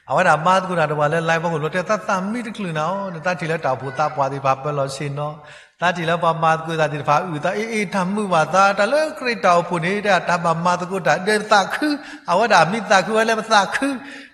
အဝဲဒၣ်ဘါသကိးတၢ်ဒီးပှၤလၢ live ဖီခိၣ်လီၤ တဲသးသးမံတချုးနၤအီၤ နသးထံၣ်လၢတၢ်အိၣ်ဖှိၣ်သးပှၢ်သ့ၣ်တဖၣ်ပၢလီၤဆ့ၣ်နီၤ, သးထံၣ်လၢပှၤမၤသကိးသးသ့ၣ်တဖၣ်အုၣ်သးအ့ၣ်အ့ၣ် တၢ်မုာ်ဘၣ်သး တၢ်လၢခရံာ်တၢ်အိၣ်ဖှိၣ်န့ၣ် တၢ်ဘၣ်မၤသကိးတၢ်ဒီးပသးခု, အဝဲဒၣ်မ့ၢ်သးခုဝဲလၢပသးခု.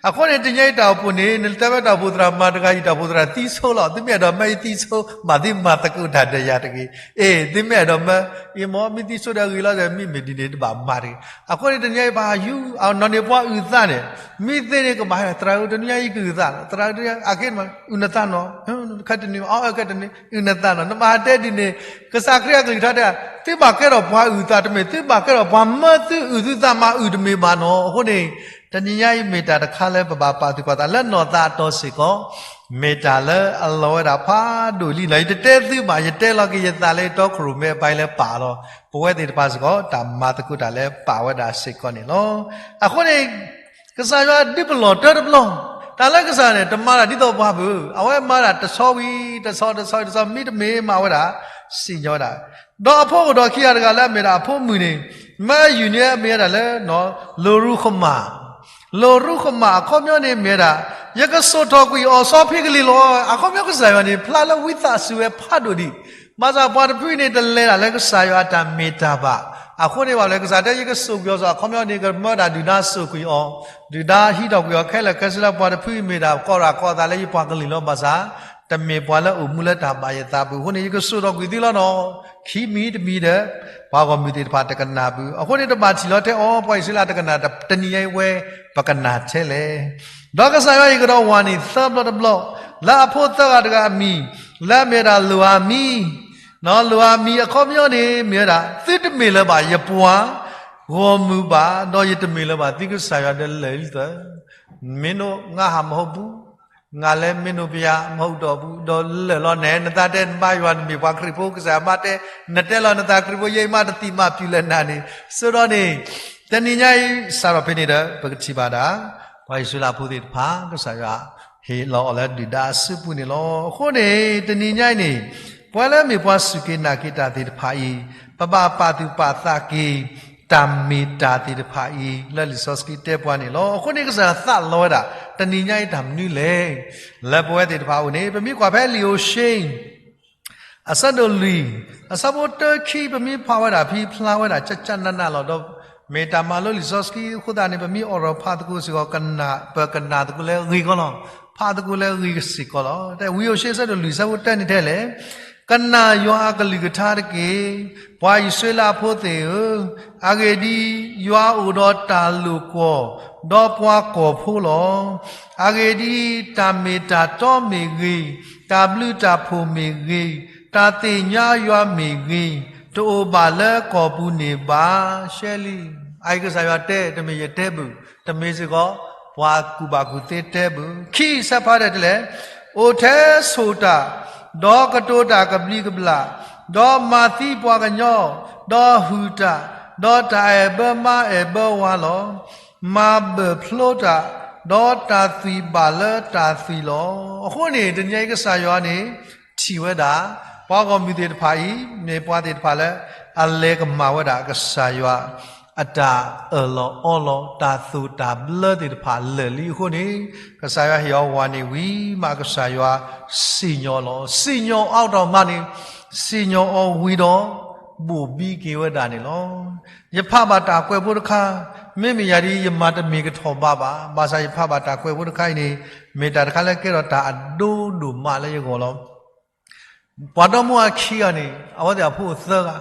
အဃိန့ၣ် တနံၤအံၤတၢ်အိၣ်ဖှိၣ်န့ၣ် နတဲဝဲတၢ်အိၣ်ဖှိၣ်သရၣ်မၤတဂၤအံၤ တၢ်အိၣ်ဖှိၣ်သရၣ်သံဆိလီၤ. သုမ့ၢ်အဲၣ်ဒိးမၢအံၤသံဆိ ဘၣ်သုမၤသကိးတၢ်ဒီးယၤတဂ့ၤ. အ့ၣ် သုမ့ၢ်အဲၣ်ဒိးမၢ အ့ၣ်မ့ၢ်မ့ၢ်သံဆိဒီးအဂ့ၤလီၤဒီး မ့မ့ၢ်ဒ်န့ၣ် တဘၣ်မၤတဂ့ၤ. အဃိန့ၣ် တနံၤအံၤပဟးယူၤ အနီၢ်န့ၢ်ပှၤအုၣ်သးန့ၣ် မ့ၢ်သ့န့ၣ် ကဘၣ်ဟဲ သရၣ်ဧၢ တနံၤအံၤယကအုၣ်သး, သရၣ်ဧၢ အခဲန့ၣ် အုၣ်နသးနီၤ, ခဲတနံၤ အခဲတနံၤ အုၣ်နသးနီၤ, နဘၣ်ဟးတဲဒ်န့ၣ်. ကစၢ်ခရံာ်အကလုၢ်ကထါတဲ သုဘၣ်ကဲထီၣ်ပှၤအုၣ်သးတမ့ၢ် သုဘၣ်ကဲထီၣ်ပှၤမၢသုအုၣ်သုသးမၤအုၣ်တမ့ၢ်ဘၣ်နီၤ. အဃိန့ၣ် တနံၤညါအံၤမ့ၢ်တၢ်တခါလၢပဘၣ်ပာ်သူၣ်ပာ်သး လၢနီၢ်သးအတီၤစ့ၢ်ကီး, မ့ၢ်တၢ်လၢအလီၤဝဲဒၣ်ဖးဒိၣ်လံနီၤ. ယတတဲသုဘၣ် ယတဲလီၤက့ၤယသးလၢယတီခိၣ်ရိၣ်မဲအပၢ်လၢပာ်လီၤ ပဝဲသ့ၣ်တဖၣ်စ့ၢ်ကီး တၢ်မၤသကိးတၢ်လၢပာ်ဝဲဒၣ်စ့ၢ်ကီးန့ၣ်လီၤ. အဃိန့ၣ် ကစၢ်ယွၤဒုးပလီၢ်တၢတဘျီ, တၢ်လၢကစၢ်န့ၣ် တမၤတၢ်ဒ်သိးပှၤဘၣ်, အဝဲမၤတၢ်တဆီဝံၤတဆီ တဆီဝံၤတဆီ မ့တမ့ၢ်မၤဝဲဒၣ် စံၣ်ညီၣ်ဝဲဒၣ်. ဒီးအဖိအိၣ်ဒီးခံဂၤတဂၤလၢအမ့ၢ်ဒၣ်အဖိမုၣ်န့ၣ် မၢအယုၢ်န့ၢ်မ့ၢ်ဝဲဒၣ်လၢ လိၤရူဃမၢ်, လိၤရူဃမၢ်အခီပညီန့ၣ်မ့ၢ်ဝဲဒၣ် ယကစိာ်ထီၣ်ကွံာ်အီၤဆီဖံကလံၤလီၤ. အခီပညီကစၢ်ယွၤန့ၣ် ဖျါလၢဝံသးစူၤဝဲဖးဒိၣ်ဒံး, ဘၣ်ဆၣ်ပှၤတဖုန့ၣ် တလဲၤဒၣ်လၢကစၢ်ယွၤအတၢ်မ့ၢ်တၢ်ဘၣ်. အဃိန့ၣ်ဘၣ်လဲၣ် ကစၢ်တဲ ယကစိာ်ကွံာ်အီၤဆီ အခီပညီန့ၣ် ကမၢဒၣ်ဒုၣ်ဒါစိာ်ကွံာ်အီၤ, ဒုၣ်ဒါဟံးထီၣ်ကွံာ်အီၤခဲလၢာ်ခဲဆ့လၢပှၤတဖုအံၤမ့ၢ်ဒၣ် ကီးရၣ်ကီးသးလၢယပှၤကလုာ်လီၤ. ဘၣ်ဆၣ် တမ့ၢ်ပှၤလၢအိၣ်မူလၢတၢ်ဘၣ်ယသးပူၤအဃိန့ၣ် ယကစိာ်ထီၣ်ကွံာ်သုလီၤနီၤ. ခံမံၤတမံၤဒီး ပှၤဂီၢ်မုၢ်သ့ၣ်တဖၣ်တကနၣ်ဘၣ်. အဃိန့ၣ် တဘၣ်ထံၣ်လီၤထဲအီၤ ပှၤအံၣ်စရ့လးတကနၣ်, တနံၤညါအံၤဝဲ ပကနၣ်ထဲလဲၣ်. ဒီးကစၢ်ယွၤအံၤကဒီးဝၤန့ၣ်သၢဘျီတဘျီ လၢအဖိသၢဂၤတဂၤအမံၤ လၢအမ့ၢ်ဝဲဒၣ်လိၣ်ဧါမံၤ, လိၣ်ဧါမံၤအခီပညီန့ၣ် မ့ၢ်ဝဲဒၣ် သုတမ့ၢ်လၢၤဘၣ်ယပှၤ ဂီၢ်မုၢ်ဘၣ်, ဒီးယတမ့ၢ်လၢၤဘၣ်သုကစၢ်ယွၤဒီးလၢာ်လံသၢ, မ့ၢ်နိၣ်ငါဟးမဟူပူၤ, ငါလဲၤမ့ၢ်နိၣ်ပယၤမဟူတီၢ်ပူၤ, ဒီးလၢာ်လီၤနဲ နသးတဲနဘါယွၤ နမ့ၢ်ပှၤခရံာ်ဖိ ကစၢ်ယွၤမၤတဲ, နတဲလီၤနသးခရံာ်ဖိ ယဲအံၤမးတသံၣ်မးပျုၤလၢနၤန့ၣ်, ဆိဒီးန့ၣ် တနံၤညါအံၤ စးထီၣ်ဖဲန့ၣ်ဒီး ပကထံၣ်ဘၣ်ဒၣ် ပှၤအံၣ်စရ့လးဖိသ့ၣ်တဖၣ် ကစၢ်ယွၤဟ့ၣ်လီၤအီၤလၢဒုၣ်ဒါအစုပူၤန့ၣ်လီၤ. အဃိန့ၣ် တနံၤညါအံၤန့ၣ် ပဝဲလၢမ့ၢ်ပှၤစူၢ်က့ၤနာ်က့ၤတၢ်သ့ၣ်တဖၣ်အံၤ ပဘၣ်ပာ်သူၣ်ပာ်သးက့ၤ တၢ်မ့ၢ်တၢ်သ့ၣ်တဖၣ်အံၤ လၢလံာ်စီဆှံတဲပှၤန့ၣ်လီၤ. အဃိန့ၣ် ကစၢ်ယွၤသးလီဝဲဒၣ် တနံၤညါအံၤတၢ်မနုၤလဲၣ် လၢပဝဲသ့ၣ်တဖၣ်အအိၣ်န့ၣ် ပမ့ၢ်ကွၢ်ဖဲလံာ်ဧိၤၡ့ အဆၢဒိၣ်လွံၢ် အဆၢဖိတၢခံ ပမ့ၢ်ဖးဝဲဒၣ်ဖဲဖျါဝဲဒၣ် ကၠၢ်ကၠၢ်နးနးလီၤ. ဒီးမ့ၢ်တၢ်မၤလိလံာ်စီဆှံအဃိသတးန့ၣ် ပမ့ၢ်အိးထီၣ်ဖးသကိးစ့ၢ်ကီး ပကနၣ်သကိးလၢအဂ့ၤကီးလီၤ. ဖးသကိးလၢအဂ့ၤစ့ၢ်ကီးလီၤ. ဝံဧိၤၡ့ အဆၢဒိၣ်လွံၢ် အဆၢဖိတၢန့ၣ်ထဲလဲၣ်, ကနၣ်ယွၤအကလုၢ်ကထါတက့ၢ်, ပှၤအံၣ်စရ့လးဖိသ့ၣ်ဧၢ, အဂ့ၢ်ဒ်အံၤ, ယွၤအိၣ်ဒီးတၢ်လိာ်ကွီၢ်, ဒီးပှၤကီၢ်ဖိလီၤ. အဂ့ၢ်ဒ်အံၤ, တၢ်မ့ၢ်တၢ်တီမ့ၢ်ဂ့ၤ, တၢ်ဘျုးတၢ်ဖှိၣ်မ့ၢ်ဂ့ၤ, တၢ်သ့ၣ်ညါယွၤမ့ၢ်ဂ့ၤ, တအိၣ်ဘၣ်လၢကီၢ်ပူၤန့ၣ်ဘၣ်. ရှဲလံ, အအံၤကစၢ်ယွၤတဲ တမ့ၢ်ယတဲဘၣ်, တမ့ၢ်စ့ၢ်ကီး ပှၤကူၣ်ဘၣ်ကူၣ်သ့တဲဘၣ်. ခံ ဆၢဖးဒၣ်တဲလဲၣ်, အိၣ်ထဲဆိၣ်တၢ်, ဒီးကတိၤတၢ်ကဘျံးကဘျၣ်, ဒီးမၤသံပှၤကညီ, ဒီးဟုၣ်တၢ်, ဒီးတၢ်အဲၣ်ဘၢမါအဲၣ်ဘၢဝၤလီၤ. မၤဘၢၣ်ဖျိတၢ်, ဒီးတၢ်သွံၣ်ဘၣ်လၢတၢ်သွံၣ်လီၤ. အဃိန့ၣ် တနံၤအံၤကစၢ်ယွၤန့ၣ် ထံၣ်ဝဲဒၣ် ပှၤဂီၢ်မုၢ်သ့ၣ်တဖၣ်အံၤ မ့ၢ်ပှၤသ့ၣ်တဖၣ်လၢ အလဲၤကမၣ်ဝဲဒၣ်ကစၢ်ယွၤ အတၢ်အၢၣ်လီၤအီလီၤ တၢ်သိၣ်တၢ်ဘျၢသ့ၣ်တဖၣ်လၢာ်လံအဃိန့ၣ်, ကစၢ်ယွၤဟ့ၣ်အီၤဝၤန့ၣ်ဝံၤမး ကစၢ်ယွၤစံၣ်ညီၣ်လီၤ. စံၣ်ညီၣ်အါထီၣ်မးန့ၣ် စံၣ်ညီၣ်အီၤဝံၤဒီး ဘိၣ်ဘံက့ၤဝဲဒၣ်န့ၣ်လီၤ. ယဖးဘၣ်တၢ်ကွဲးဖိတခါ, မ့မ့ၢ်ယၤဒ် ယမၤတမ့ၢ်ကထီၣ်ဘးဘၣ်. ဘၣ်ဆၣ်ယဖးဘၣ်တၢ်ကွဲးဖိတခါအံၤန့ၣ် မ့ၢ်တၢ်တခါလၢကဲထီၣ်တၢ်အဒိဒိၣ်မးလၢယဂီၢ်လီၤ. ပှၤဒီမါအခံဂၤန့ၣ် အဝဲသ့ၣ်အဖိအိၣ်သၢဂၤ,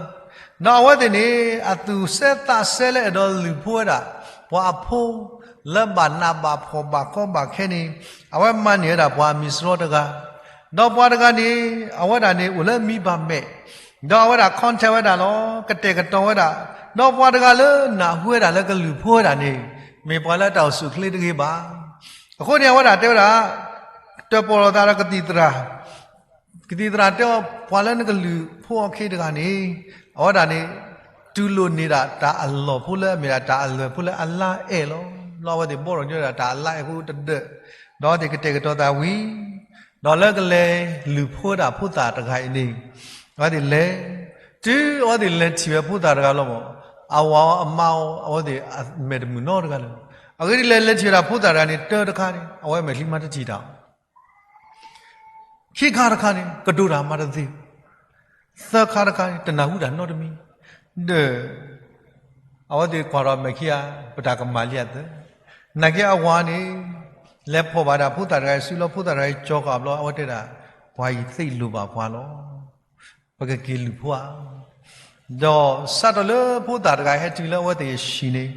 ဒီးအဝဲသ့ၣ်န့ၣ် အသူၣ်စဲသးစဲလၢအဲၣ်ဒိးလုၢ်ဖိဝဲဒၣ် ပှၤအဖိ လၢဘၣ်နးဘၣ်ဖှီၣ်ဘၣ်ကီဘၣ်ခဲန့ၣ် အဝဲမၤန့ၢ်ဝဲဒၣ်ပှၤအမံၤစရီတဂၤ, ဒီးပှၤတဂၤန့ၣ် အဝဲဒၣ်န့ၣ်အိၣ်လၢမံဘၣ်မဲာ်, ဒီးအဝဲဒၣ် contact ဝဲဒၣ်လီၤ, ကတဲာ်ကတီၤဝဲဒၣ်, ဒီးပှၤတဂၤလၢနၢ်ဟူဝဲဒၣ်လၢကလုၢ်ဖိဝဲဒၣ်န့ၣ် မ့ၢ်ပှၤလၢတၢ်အိၣ်ဆူၣ်အိၣ်ချ့တဂ့ၤဘၣ်. အဃိန့ၣ် အဝဲဒၣ်တဲဝဲဒၣ် တၢၣ်ပီၣ်လိာ်သးဒီးကသံၣ်သရၣ်, ကသံၣ်သရၣ်တဲအီၤ ပှၤလၢနကလုၢ်ဖိအီၤခံတဂၤန့ၣ် အဝဲဒၣ်န့ၣ် တူၢ်လိာ်န့ၢ်ဒၣ်တၢ်အလီၢ်ဖိလၢအမ့ၢ်ဒၣ်တၢ်အလွဲၢ်ဖိလၢအလါအဲၣ်လီၤ. လီၤအဝဲသ့ၣ်ဘီထီၣ်ညီဒၣ်တၢ်အလါအဲၣ်ဖိတဒၢး, ဒီးအဝဲသ့ၣ်ကတဲာ်ကတီၤသးဝံၤ, ဒီးလၢကလဲၤလုၢ်ဖိဒၣ်ဖိသၣ်တဂၤအံၤန့ၣ် အဝဲသ့ၣ်လဲၤ, တုၤအဝဲသ့ၣ်လဲၤထံၣ်ဝဲဖိသၣ်တဂၤလီၤမး, အဝၤအီၤအမါအီၤ အဝဲသ့ၣ်မဲာ်တမုာ်နီတဂၤလၢၤ. အဂ့ၢ်ဒ်လဲၣ် လဲၤထံၣ်ဝဲဒၣ်ဖိသၣ်တဂၤန့ၣ် တၢတခါန့ၣ် အဝဲမဲာ်ချံမးတထံၣ်တၢ် ခံခါတခါန့ၣ် ကတိၤတၢ်မၤတသ့. သၢခါတခါန့ၣ် တနၢ်ဟူတၢ်နီတမံၤ, ဒီး အဝဲသ့ၣ်ကွၢ်ထီၣ်မဲာ်ခံဂၤ ပတၢ်ကမၣ်လံအသး, နာ်က့အဝၤန့ၣ် လဲၤဖီၣ်ဘၣ်ဒၣ်ဖိသၣ်တဂၤအံၤစုလီၤ, ဖိသၣ်တဂၤအံၤကၠီဃာ်ဘျီ အဝဲတဲဒၣ် ပှၤအံၤသ့ၣ်လိၣ်ဘၣ်ပှၤလီၤ. ပကက့ၤလုၢ်ဖိဧါ. ဒီးစးထီၣ်လၢဖိသၣ်တဂၤဟဲတုၤလၢအဝဲသ့ၣ်အဟံၣ်န့ၣ်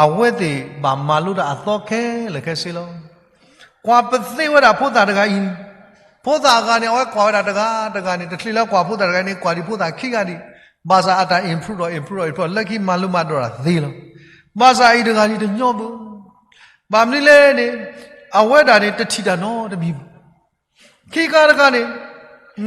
အဝဲသ့ၣ်ဘၣ်မၤလိတၢ်အသီခဲလၢာ်ခဲဆ့လီၤ. ကွၢ်ပသ့ဝဲဒၣ်ဖိသၣ်တဂၤအံၤ, ဖိသၣ်အဂၤန့ၣ် အဝဲကွၢ်ဝဲဒၣ်တဂၤတဂၤန့ၣ် တချုးလၢကွၢ်ဖိသၣ်တဂၤန့ၣ် ကွၢ်ဒံးဖိသၣ်ခံဂၤဒံး, ဘၣ်ဆၣ်အတၢ် improve ဒီး improve ဒီး improve လၢခံမၤလိမၤဒိးတၢ်သ့လီၤ. ဘၣ်ဆၣ်အံၤတဂၤန့ၣ်တညီဘၣ်. ဘၣ်မနုၤလဲၣ်န့ၣ် အဝဲဒၣ်န့ၣ် တထံၣ်တၢ်နီတမံၤဘၣ်. ခံခါတခါန့ၣ်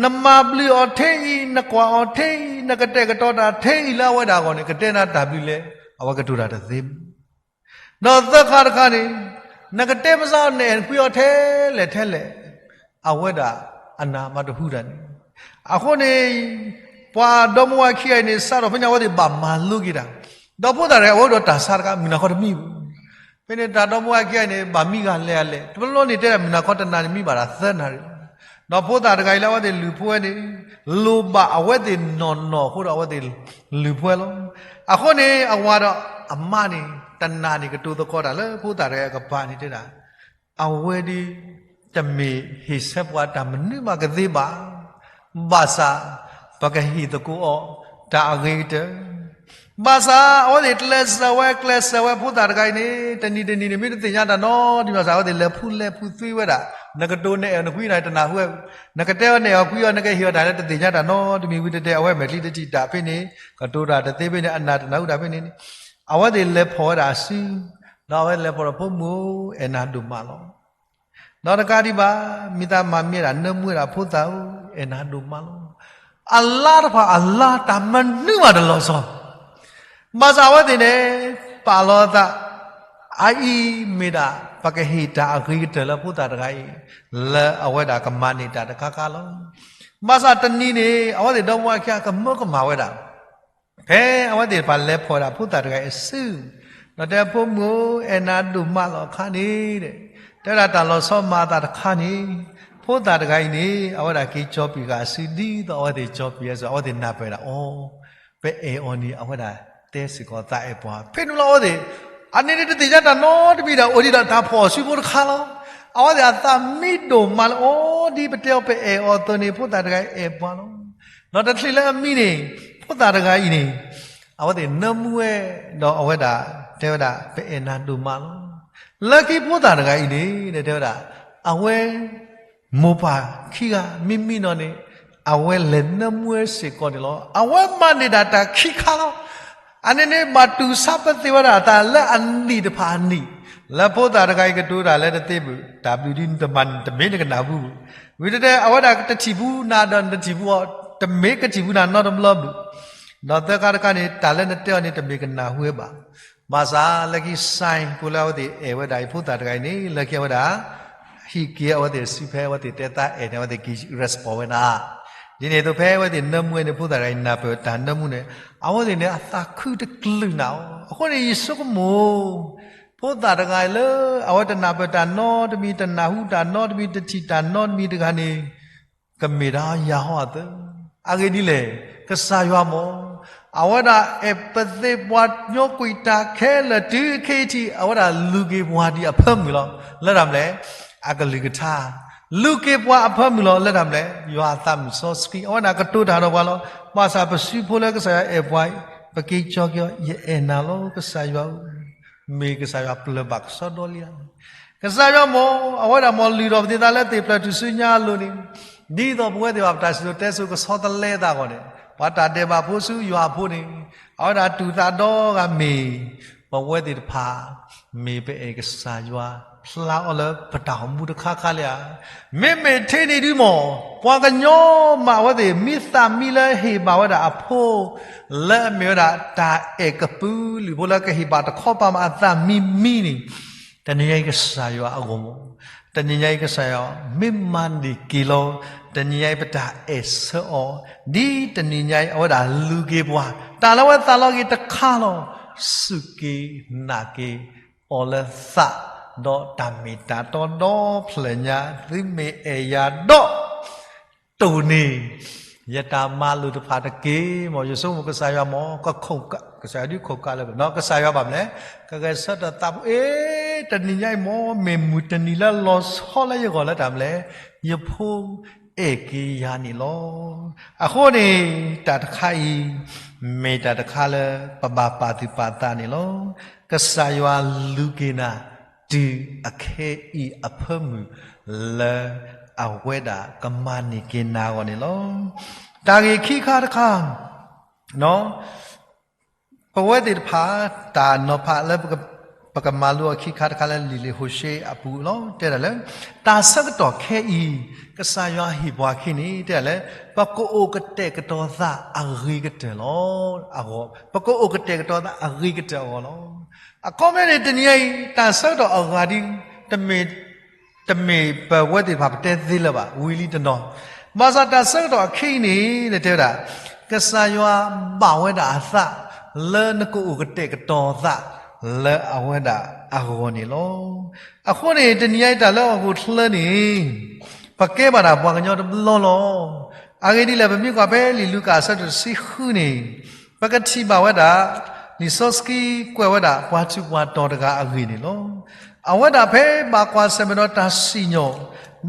နမၤဘျုးအီၤထဲအံၤ, နကွၢ်အီၤထဲအံၤ, နကတဲာ်ကတီၤတၢ်ထဲအံၤလၢအဝဲဒၣ်အဂီၢ်န့ၣ် ကတဲနၤတၢ်ဘျုးလဲၣ်, အဝဲကတိၤတၢ်တသ့ဘၣ်. ဒီးသၢခါတခါန့ၣ် နကတဲပစးအီၤ နအဲၣ်နကွံအီၤထဲလဲၣ်ထဲလဲၣ်, အဝဲဒၣ်အနၢ်မၤတဟူတၢ်န့ၣ်. အဃိန့ၣ် ပှၤဒီမါဝၤခံဂၤအံၤန့ၣ် စးထီၣ်ဖဲန့ၣ် အဝဲသ့ၣ်ဘၣ်မၤလိက့ၤတၢ်, ဒီးဖိသၣ်တဂၤ အဝဲအိၣ်ဒီးတၢ်ဆါတခါ မုၢ်နၤခီတမံဘၣ်. ဖဲန့ၣ်တၢ်ဒီမါဝၤခံဂၤအံၤန့ၣ် ဘၣ်မံဂၤလဲၤအလဲၤ တဘျီဘျီန့ၣ် တဲဒၣ်မုၢ်နၤခီတနၤန့ၣ် မံဘၣ်တၢ်သၢနၤရံၣ်လီၤ. ဒီးဖိသၣ်တဂၤအံၤလၢအဝဲသ့ၣ်လုၢ်ဖိဝဲန့ၣ် လိၣ်ဘၣ်အဝဲသ့ၣ်နီၢ်နီၢ်အဃိဒီး အဝဲသ့ၣ်လုၢ်ဖိဝဲလီၤ. အဃိန့ၣ် အဝၤဒီးအမါန့ၣ် တနၤန့ၣ် ကတိၤသကိးတၢ်လၢဖိသၣ်တဂၤအကပၤန့ၣ်တဲဒၣ် အဝဲဒ် တမ့ၢ်ဟ့ၣ်ဆၢပှၤတၢ်မနုၤမးကသ့ဘၣ်, ဘၣ်ဆၣ် ပကဟ့ၣ်သကိးအီၤ တၢ်အဂ့ၤကတၢၢ်. ဘၣ်ဆၣ် အဝဲသ့ၣ်ကျဲးစၢးဝဲ ကျဲးစၢးဝဲဖိသၣ်တဂၤအံၤန့ၣ် တနံၤတနံၤန့ၣ် မ့ၢ်တသ့ၣ်ညါတၢ်နီတမံၤဘၣ်ဆၣ် အဝဲသ့ၣ်လဲၤဖူလဲၤဖူသွံဝဲဒၣ်, နကတိၤနအဲၣ်နကွံနတနၢ်ဟူဝဲ, နကတဲအီၤနအဲၣ်အီၤကွံအီၤ နကဟ့ၣ်အီၤတၢ်လၢတသ့ၣ်ညါတၢ်နီတမံၤဝံၤတဲတဲ အဝဲမဲာ်ချံတထံၣ်တၢ်ဖဲန့ၣ် ကတိၤတၢ်တသ့ဖဲန့ၣ် အနၢ်တနၢ်ဟူတၢ်ဖဲန့ၣ်န့ၣ် အဝဲသ့ၣ်လဲၤဖီၣ်ဝဲဒၣ်အစု, ဒီးအဝဲလဲၤဖီၣ်ဒီး ဖိမုၣ်ဧၢ အဲၣ်နၤဒိၣ်မးလီၤ. ဒီးတကးဒံးဘၣ် မ့ၢ်သးမၤမ့ၢ်ဒၣ်နၢမူဝဲဒၣ်ဖိသၣ်ဧၢ, အဲၣ်နၤဒိၣ်မးလီၤ. အလါတဖၣ်အလါ တၢ်မနုၤမးတလီၤဆီ, ဘၣ်ဆၣ်အဝဲသ့ၣ်န့ၣ် ပာ်လီၤအသး အအံၤမ့ၢ်ဒၣ် ပကဟ့ၣ်တၢ်အဂ့ၤကတၢၢ်လၢဖိသၣ်တဂၤအံၤ လၢအဝဲဒၣ်ကမၤန့ၢ်တၢ်တခါခါလီၤ. ဘၣ်ဆၣ်တနံၤန့ၣ် အဝဲသ့ၣ်ဒီမါဝၤခံဂၤကမၢကမၣ်ဝဲဒၣ် ဖဲအဝဲသ့ၣ်တဖၣ်လဲၤဖီၣ်ဝဲဒၣ်ဖိသၣ်တဂၤအံၤအစု, ဒီးတဲ ဖိမုၣ်ဧၢ အဲၣ်နၤဒိၣ်မးလီၤခါန့ၣ်, တဲဝဲဒၣ်တၢ်လီၤဆီမၤအသးတခါန့ၣ်, ဖိသၣ်တဂၤအံၤန့ၣ် အဝဲဒၣ်က့ၤကၠီၤပံာ်ဃာ်အစု ဒ်သိးအဝဲသ့ၣ်ကၠီၤပံာ်အစု အဝဲသ့ၣ်နၢ်ပၢၢ်ဒၣ်အီၤ, ပအဲၣ်အီၤန့ၣ် အဝဲဒၣ်တဲစ့ၢ်ကီးသးအဲၣ်ပှၤ, ဖဲန့ၣ်လီၤအဝဲသ့ၣ် အန့ၣ်န့ၣ်တသ့ၣ်ညါတၢ်နီတမံၤဒီး အိၣ်ဒံးဒီးတၢ်ဖီၣ်အီၣ်စုဖိတခါလီၤ. အဝဲသ့ၣ်အသးမံဒိၣ်မးလၢအီၤ ဒ်ပတဲအီၤပအဲၣ်အီၤအသိးန့ၣ် ဖိသၣ်တဂၤအဲၣ်ပှၤလီၤ. ဒီးတချုးလၢအမံန့ၣ် ဖိသၣ်တဂၤအံၤန့ၣ် အဝဲသ့ၣ်နၢမူဝဲ ဒီးအဝဲဒၣ်တဲဝဲဒၣ် ပအဲၣ်နၤဒိၣ်မးလီၤ. လၢခံဖိသၣ်တဂၤအံၤန့ၣ် တဲဝဲဒၣ် အဝဲ မိၢ်ပၢ်ခံဂၤ မ့မ့ၢ်နီၢ်န့ၣ် အဝဲလဲၤနၢမူဝဲစ့ၢ်ကီးန့ၣ်လီၤ. အဝဲမၤန့ၢ်ဒၣ်တၢ်ခံခါလီၤ. အန့ၣ်န့ၣ် ဘၣ်တူၢ်ဆါပသ့ၣ်ဝဲဒၣ်အသးလၢအနံၣ်တဖၣ်အနံၣ်, လၢဖိသၣ်တဂၤအံၤကတိၤတၢ်လၢတသ့ဘၣ်, တၢ်ဘျုးဒ်နတမၤန့ၣ် တမ့ၢ်နကနၢ်ဟူဘၣ်. ဝံၤတဲတဲ အဝဲဒၣ်တထံၣ်ပူၤနၤဒီးနတထံၣ်ပူၤအီၤ, တမ့ၢ်ကထံၣ်ပူၤနၤနီတဘျီဘၣ်. ဒီးသၢခါတခါန့ၣ် တၢ်လၢနတဲအီၤန့ၣ် တမ့ၢ်ကနၢ်ဟူဝဲဘၣ်. ဘၣ်ဆၣ်လၢခံ sign ဖိလၢအဝဲသ့ၣ်အဲၣ်ဝဲဒၣ်အံၤ ဖိသၣ်တဂၤအံၤန့ၣ် လၢခံအဝဲဒၣ် ဟံးက့ၤအဝဲသ့ၣ်စုဖဲအဝဲသ့ၣ်တဲသးအဲၣ်န့ၣ် အဝဲသ့ၣ်က့ၤ respond ဝဲဒၣ်. ဒ်န့ၣ်အသိးဖဲအဝဲသ့ၣ်နၢမူဝဲန့ၣ် ဖိသၣ်တဂၤအံၤနၢ်ပၢၢ်တၢ်နၢမူန့ၣ် အဝဲသ့ၣ်န့ၣ် အသးခုတကလုာ်နၤအီၤ. အဃိန့ၣ် ယဆိကမိၣ် ဖိသၣ်တဂၤအံၤလၢ အဝဲတနၢ်ပၢၢ်တၢ်နီတမံၤ တနၢ်ဟူတၢ်နီတမံၤ တထံၣ်တၢ်နီတမံၤတဂၤန့ၣ် ကမ့ၢ်ဒၣ်ယၤဟီအသိး, အဂ့ၢ်ဒ်လဲၣ်, ကစၢ်ယွၤမ့ၢ် အဝဲဒၣ်အဲၣ်ပသ့ၣ်ပှၤညီကွံာ်တၢ်ခဲလၢာ်တုၤခဲအံၤထံး အဝဲဒၣ်လူၤက့ၤပှၤဒ်အဖၢမုၢ်လီၤ. လၢတၢ်မနုၤလဲၣ်, အကလုၢ်ကထါ, လူၤက့ၤပှၤအဖၢမုၢ်လီၤ. လၢတၢ်မနုၤလဲၣ်, ယွၤအသးမုၢ်စီဆှံ အဝဲဒၣ်ကတိၤတၢ်ဒီးပှၤလီၤ. ဘၣ်ဆၣ်ပစုဖိလၢကစၢ်ယွၤအဲၣ်ပှၤအံၤ ပက့ၤကၠီက့ၤအီၤ ယအဲၣ်နၤလီၤ ကစၢ်ယွၤဧၢ, မ့ၢ်ကစၢ်ယွၤပျၢၤဘၣ်ကဆှီဒီလံဧါ. ကစၢ်ယွၤမ့ၢ် အဝဲဒၣ်မ့ၢ်လုၢ်ထီၣ်ပသ့ၣ်သးလၢသ့ၣ်ဖျၢၣ်ထူၣ်စုညါအလိၤန့ၣ်, ဒ်သိးပဝဲသ့ၣ်ဘၣ်ပတၢ်စံၣ်စိၤတဲစိၤကဆီတလဲအသးအဂီၢ်န့ၣ်, ပှၤတၢ်ဒဲးဘးဖိဆူယွၤအဖိန့ၣ်, အဝဲဒၣ်တူၢ်သးဒီဂၤမ့ၢ် ပဝဲသ့ၣ်တဖၣ် မ့ၢ်ပအဲၣ်ကစၢ်ယွၤ ဖျါအီၤလၢပတၢ်အိၣ်မူတခါခါလံဧါ. မ့မ့ၢ်ထဲန့ၣ်ဒုမ့ၢ် ပှၤကညီမးအဝဲသ့ၣ် မံသးမံလၢဟ့ၣ်ဘၣ်ဝဲဒၣ်အဖိ လၢအမ့ၢ်ဝဲဒၣ်တၢ်အဲၣ်ကပုာ်လုၢ်ဖိလၢကဟ့ၣ်ဘၣ်တခီပၤမးအသးမံမံန့ၣ်, တနံၤညါအံၤကစၢ်ယွၤအဂီၢ်မ့ၢ်, တနံၤညါအံၤကစၢ်ယွၤမ့ၢ်မၤန့ၢ်က့ၤလီၤ, တနံၤညါအံၤပတၢ်အဲၣ်ဆၢအီၤ, ဒ်တနံၤညါအံၤအဝဲဒၣ်လူၤက့ၤပှၤ, တၢ်လၢအဝဲသးလီက့ၤတခါလီၤ, စူၢ်က့ၤနာ်က့ၤအီၤလၢသး, ဒီးတၢ်မ့ၢ်တၢ်တီဒီဖျၢၣ်ညါ သုမ့ၢ်အဲၣ်ယၤဒီး တိၢ်န့ၢ် ယတၢ်မၤလိာ်တဖၣ်တက့ၢ်. မ်ယဆိကမိၣ်ကစၢ်ယွၤမ့ၢ် ကခိၣ်ကး, ကစၢ်ယွၤဒုးခိၣ်ကးလၢ ကစၢ်ယွၤဘၣ်မနုၤလဲၣ်, ကဂဲၤဆၢထၢၣ်သးဖိ, အ့, တနံၤညါအံၤမ့ၢ် မ့ၢ်မုၢ်တနံၤလၢလီၤဆီလၢယဂီၢ်လၢတၢ်မနုၤလဲၣ်, ယဖိအဲၣ်က့ၤယၤန့ၣ်လီၤ. အဃိန့ၣ် တၢ်တခါအံၤ မ့ၢ်တၢ်တခါလၢ ပဘၣ်ပာ်သူၣ်ပာ်သးန့ၣ်လီၤ. ကစၢ်ယွၤလူၤက့ၤနၤ တုၤအခဲအံၤအဖၢမုၢ်လၢ အဝဲဒၣ်ကမၤန့ၢ်က့ၤနၤအဂီၢ်န့ၣ်လီၤ. တၢ်ဂ့ၢ်ခံခါတခါ ပဝဲသ့ၣ်တဖၣ် တၢ်နီၤဖးလၢ ပကမၤလိအီၤခံခါတခါလၢလံာ်လံာ်ဟိၤၡ့အပူၤလီၤ. တဲဒၣ်လၢ တၢ်ဆၢကတီၢ်ခဲအံၤ ကစၢ်ယွၤဟ့ၣ်ပှၤအခံန့ၣ် တဲဒၣ်လၢ ပကအိၣ်ကတဲာ်ကတီၤသးအဂ့ၤကတၢၢ်လီၤ. အဂီၢ် ပကအိၣ်ကတဲာ်ကတီၤသးအဂ့ၤကတၢၢ်အဂီၢ်လီၤ. အခီပညီန့ၣ် တနံၤညါအံၤ တၢ်ဆၢကတီၢ်အဂၤဒ် တမ့ၢ် တမ့ၢ်ပဝဲသ့ၣ်တဖၣ်ပတဲသ့လၢၤဘၣ်, ဝံၤလံတနီၤ. ဘၣ်ဆၣ်တၢ်ဆၢကတီၢ်အခဲအံၤန့ၣ် တဲဝဲဒၣ် ကစၢ်ယွၤဘၣ်ဝဲဒၣ်အသး လၢနကအိၣ်ကတဲာ်ကတီၤသး လၢအဝဲဒၣ်အဂီၢ်န့ၣ်လီၤ. အဃိန့ၣ် တနံၤညါအံၤတၢ်လၢဟီၣ်ခိၣ်ချၢန့ၣ် ပကဲဘၣ်ဒၣ်ပှၤကညီတဘျီလီၤ. အဂ့ၢ်ဒ်လဲၣ် ပမ့ၢ်ကွၢ်ဖဲလံာ်လူၤကၣ်အဆၢဒိၣ်တဆံဃုန့ၣ် ပကထံၣ်ဘၣ်ဝဲဒၣ် လံာ်စီဆှံကွဲးဝဲဒၣ်ပှၤထူးပှၤတီၤတဂၤအဂ့ၢ်န့ၣ်လီၤ. အဝဲဒၣ်ဖဲဘၣ်ကွၢ်ဆၢၣ်မဲာ်ဒီးတၢ်စံၣ်ညီၣ်,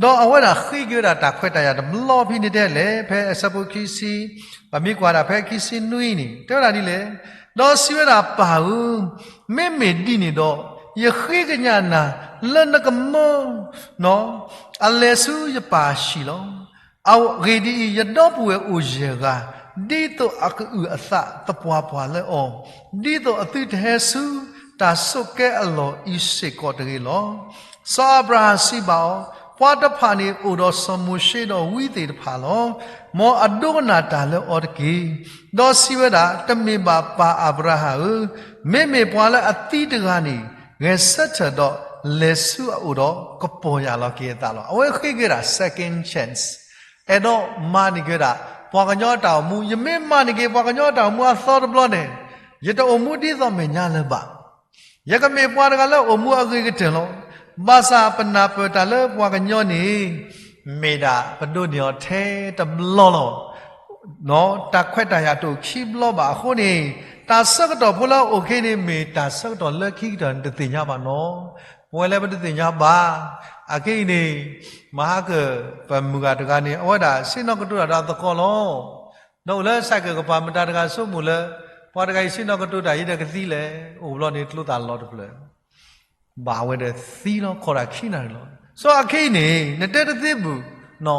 ဒီးအဝဲဒၣ်ဃ့က့ၤဝဲဒၣ်တၢ်ခွဲးတၢ်ယာ်တဘျီဖဲန့ၣ်တဲလဲၣ်, ဖဲအဆၢဖိခံဆံ, ပမ့ၢ်ကွၢ်ဒၣ်ဖဲခံဆံနွံန့ၣ် တဲဝဲဒၣ်ဒ်လဲၣ်, ဒီးစံးဝဲဒၣ် ပၢ်ဧၢ, မ့မ့ၢ်ဒ်န့ၣ်ဒီး ယဃ့ကညးနၤလၢနကမၢ အလဲၤဆူယပၢ်အဟံၣ်လီၤ. အဂ့ၢ်ဒ်အံၤ, ယဒီပုၢ်ဝဲၢ်အိၣ်ယဲၢ်ဂၤ, ဒ်သိးအကအုၣ်အသးသပှၢ်ပှၢ်လၢအီၤ, ဒ်သိးအသုတဟဲဆူတၢ်ဆိးကဲအလီၢ်အံၤစ့ၢ်ကီးတဂ့ၤလီၤ. စီၤအၤဘြၤဟၣ်စံးဘၣ်အီၤ, ပှၤတဖၣ်န့ၣ်အိၣ်ဒီးစီၤမိၤၡ့ဒီးဝံသ့ၣ်တဖၣ်လီၤ. မ်အဒိကနၣ်တၢ်လၢအီၤတက့ၢ်. ဒီးစံးဝဲဒၣ်, တမ့ၢ်ဘၣ်ပၢ်အၤဘြၤဟၣ်ဧၢ, မ့မ့ၢ်ပှၤလၢအသံတဂၤန့ၣ် ဂဲၤဆၢထၢၣ်ဒီးလဲၤဆူအအိၣ်ဒီး ကပီၢ်ယၢ်လီၤက့ၤအသးလီၤ. အဝဲဃ့က့ၤဒၣ် second chance, အဲၣ်ဒိးမၤန့ၢ်က့ၤဝဲဒၣ် ပှၤကညီအတၢ်အိၣ်မူ, ယမ့ၢ်မၤန့ၢ်က့ၤပှၤကညီအတၢ်အိၣ်မူအသီတဘျီန့ၣ် ယတအိၣ်မူဒ်သိးမဲာ်ညါလၢၤဘၣ်. ယကမ့ၢ်ပှၤတဂၤလၢအိၣ်မူအဂ့ၤကတၢၢ်လီၤ. ဘၣ်ဆၣ်ပနၢ်ပၢၢ်တၢ်လၢပှၤကညီန့ၣ် မ့ၢ်ဒၣ်ပဒိးန့ၢ်အီၤထဲတဘျီလီၤ. တၢ်ခွဲးတၢ်ယာ်တအိၣ်ခံဘျီဘၣ်အဃိန့ၣ်, တၢ်ဆၢကတီၢ်ဖိလၢအအိၣ်ခဲအံၤန့ၣ် မ့ၢ်တၢ်ဆၢကတီၢ်လၢခံကတၢၢ်န့ၣ်တသ့ၣ်ညါဘၣ်နီၤ. ပဝဲလၢပတသ့ၣ်ညါဘၣ်. အခဲအံၤန့ၣ် မဟါကၢၣ် ပမုၢ်ဂၤတဂၤန့ၣ် အဝဲဒၣ်ဆ့ၣ်နီၤကတိၤတၢ်ဒီးအသကိးလီၤ. ဒီးအိၣ်လၢ cycle ကပၤ မတၤတဂၤဆိကမိၣ်လၢ ပှၤတဂၤအံၤဆ့ၣ်နီၤကတိၤတၢ် ယံၤဒီးကသံလဲၣ်, အိၣ်ဘျီန့ၣ်ကျိသၣ်လီၤတဖျၢၣ် ဘၣ်ဝဲဒီးသံလီၤ, ခိးတၢ်ခံနၣ်ရံၣ်လီၤ. စီၤအခဲအံၤန့ၣ် နတဲတသ့ဘူး, န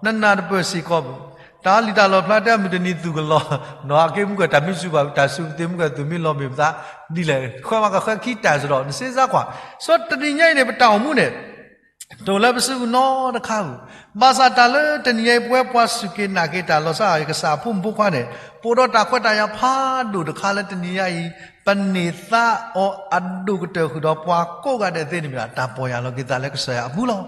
နၢ်တပၢၢ်စ့ၢ်ကီးဘူး, တၢ်လံၣ်တၢ်လီၣ်ဖျါတဲမုၢ်တနံၤသူၣ်ကလီၤ, နီၢ်အက့မုၢ်ကတၢ်မံဆူၣ်ဘၣ်, တၢ်စူၤကသ့ၣ်မုၢ်ကသူၣ်မံလီၤမ့ၢ်ပသး, ဒ်လဲၣ်, ဃၢမၤကဃၢခံတၢ်စ့ၢ်ဒီး နစ့စါကွၢ်, စီၤတနံၤညါအံၤန့ၣ် ပတၢ်အိၣ်မူန့ၣ် တအိၣ်လၢပစုပူၤနီတခါဧိၤ, ဘၣ်ဆၣ်တၢ်လၢတနံၤညါအံၤ ပဝဲပှၤစူၢ်က့ၤနာ်က့ၤတၢ်လီၤဆီကစၢ်အဖိမုၣ်ဖိခွါန့ၣ် ပအိၣ်ဒီးတၢ်ခွဲးတၢ်ယာ်ဖးဒိၣ်တခါလၢတနံၤညါအံၤ ပန့ၢ်သါအီၤအဒိၣ်ကတၢၢ်ဃုာ်ဒီးပှၤကိးဂၤဒဲးသ့ၣ်န့ၣ်မ့ၢ်ဒၣ် တၢ်ပီၢ်ယၢ်လီၤက့ၤသးလၢကစၢ်ယွၤအပူၤလီ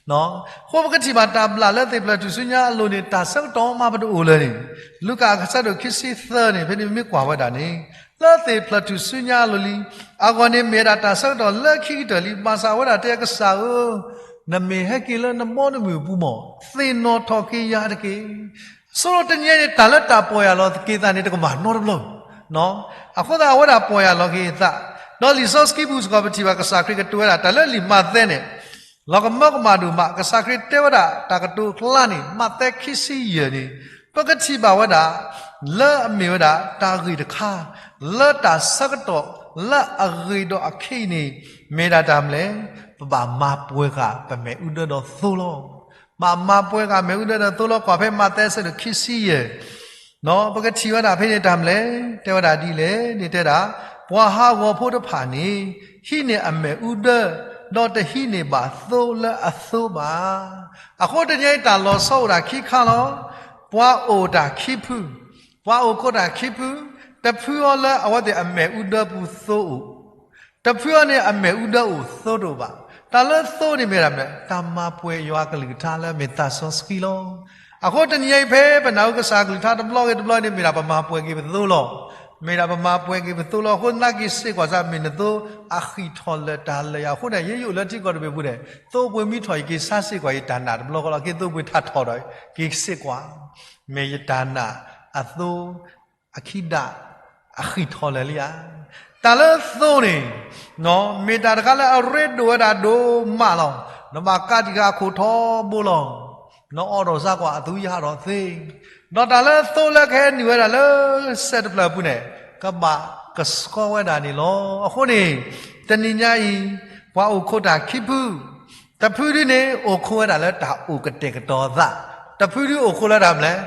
ၤ. အဃိပကထံၣ်ဘၣ်တၢ်ဘျၣ်လၢသ့ၣ်ဖျၢၣ်ထူၣ်စုညါအလိၤန့ၣ် တၢ်ဆၢကတီၢ်မးပတအိၣ်လၢၤန့ၣ်, လူၤကၣ်အဆၢဒိၣ်ခံဆံသၢန့ၣ် ဖဲန့ၣ်မ့ၢ်ကွၢ်ဝဲဒၣ်န့ၣ် လၢသ့ၣ်ဖျၢၣ်ထူၣ်စုညါအလိၤလံ, အဂီၢ်န့ၣ်မ့ၢ်ဝဲဒၣ်တၢ်ဆၢကတီၢ်လၢခံကတၢၢ်လံ, ဘၣ်ဆၣ်အဝဲဒၣ်တဲကစၢ်ဧၢ, နမ့ၢ်ဟဲက့ၤလၢနဘီနမုၢ်အပူၤမး, သ့ၣ်နီၣ်ထီၣ်က့ၤယၤတက့ၢ်. ဆိဒီးတနံၤညါအံၤန့ၣ် တၢ်လၢတၢ်ပီၢ်ယၢ်လီၤက့ၤသးန့ၣ် တကမၣ်နီတဘျီ, အဃိသတးအဝဲဒၣ်ပီၢ်ယၢ်လီၤက့ၤအသး, ဒီးလံာ်စီဆှံပူၤစ့ၢ်ကီး ပထံၣ်ဘၣ်ကစၢ်ခရံာ်ကတိၤဝဲဒၣ် တၢ်လၢလံာ်မးသဲန့ၣ် လီၤကမၢကမၣ်ဒိၣ်မး, ကစၢ်ခရံာ်တဲဝဲဒၣ်တၢ်ကတိၤအကျါန့ၣ် မးသဲခံဆံယဲၢ်န့ၣ် ပကထံၣ်ဘၣ်ဝဲဒၣ် လၢအမ့ၢ်ဝဲဒၣ်တၢ်ဂ့ၢ်တခါ လၢတၢ်ဆၢကတီၢ်လၢအဂ့ၤဒီးအခဲအံၤန့ၣ် မ့ၢ်ဒၣ်တၢ်မနုၤလဲၣ်, ပဘၣ်မၤပှဲၤဃာ်ပမဲာ်အူဒၢဒီးသိလီၤ. ဘၣ်မၤပှဲၤဃာ်မဲာ်အူဒၢဒီးသိလီၤ. ကွၢ်ဖဲမးသဲအဆၢဒိၣ်ခံဆံယဲၢ် ပကထံၣ်ဝဲဒၣ်ဖဲန့ၣ်တၢ်မနုၤလဲၣ်, တဲဝဲဒၣ်ဒ်လဲၣ်န့ၣ် တဲဒၣ်, ပှၤဟးဂီၤဖိတဖၣ်န့ၣ် ဟံးန့ၢ်အမဲာ်အူဒၢ, ဒီးတဟံးန့ၢ်ဘၣ်သိလၢအသိဘၣ်. အဃိတနံၤအံၤတၢ်လီၤဆီအိၣ်ဒၣ်ခံခါလီၤ. ပှၤအိၣ်တၢ်ခံဖု, ပှၤအိၣ်ခိးတၢ်ခံဖု, တဖုအီၤလၢအဝဲသ့ၣ်အမဲာ်အူဒၢပူၤသိအိၣ် တဖုအီၤန့ၣ်အမဲာ်အူဒၢအိၣ်သိတအိၣ်ဘၣ်. တၢ်လၢသိန့ၣ်မ့ၢ်ဒၣ်မနုၤလဲၣ်, တၢ်မၤပှဲၤယွၤကလုၢ်ကထါလၢအမ့ၢ်သးစီဆှံလီၤ. အဃိတနံၤအံၤဖဲပနၢ်ဟူကစၢ်ကလုၢ်ကထါတဘျီဂ့ၤတဘျီန့ၣ် မ့ၢ်ဒၣ်ပမၤပှဲၤက့ၤပသိလီၤ. မ့ၢ်ဒၣ်ပမၤပှဲၤက့ၤပသိလီၤ. အဃိသနာ်က့ စ့ၢ်ကွၢ်စၢ် မ့ၢ်နသိအဃံၣ်ထီၣ်လၢာ်တၢ်လၢာ်ယၤ. အဃိန့ၣ် ယဲယအိၣ်လၢထံကီၢ်တဘ့ၣ်ပူၤန့ၣ် သိပှ့ၤမံထီၣ် ယက့ၤဆါစ့ၢ်ကွၢ် ယတၢ်နာ်တဘျီဃီလီၤ. က့ၤသိပှ့ၤထးထီၣ်ဒီး က့ၤစ့ၢ်ကွၢ် မ့ၢ်ယတၢ်နာ်အသိ အခံဒၣ် အဃံၣ်ထီၣ်လၢာ်လံဧါ. တၢ်လၢသိန့ၣ် မ့ၢ်တၢ်တခါလၢအရ့ဒိၣ်ဝဲဒၣ်ဒိၣ်မးလီၤ. နဘၣ်ကးတံာ်ဃာ်အခိၣ်ထီဘိလီၤ. နအီၣ်ဒီးစါကွၢ်အသူယဟးထီၣ်သ့, ဒီးတၢ်လၢသိလၢကဟဲနုာ်ဝဲဒၣ်လၢစဲးတဖျၢၣ်အပူၤန့ၣ် ကဘၣ်ကဆှီဝဲဒၣ်န့ၣ်လီၤ. အဃိန့ၣ် တနံၤညါအံၤ ပှၤအိၣ်ခိးတၢ်ခံဖု, တဖုဒ်န့ၣ် အိၣ်ခိးဝဲဒၣ်လၢတၢ်အိၣ်ကတဲာ်ကတီၤအသး, တဖုဒ်အိၣ်ခိးလၢတၢ်မနုၤလဲၣ်,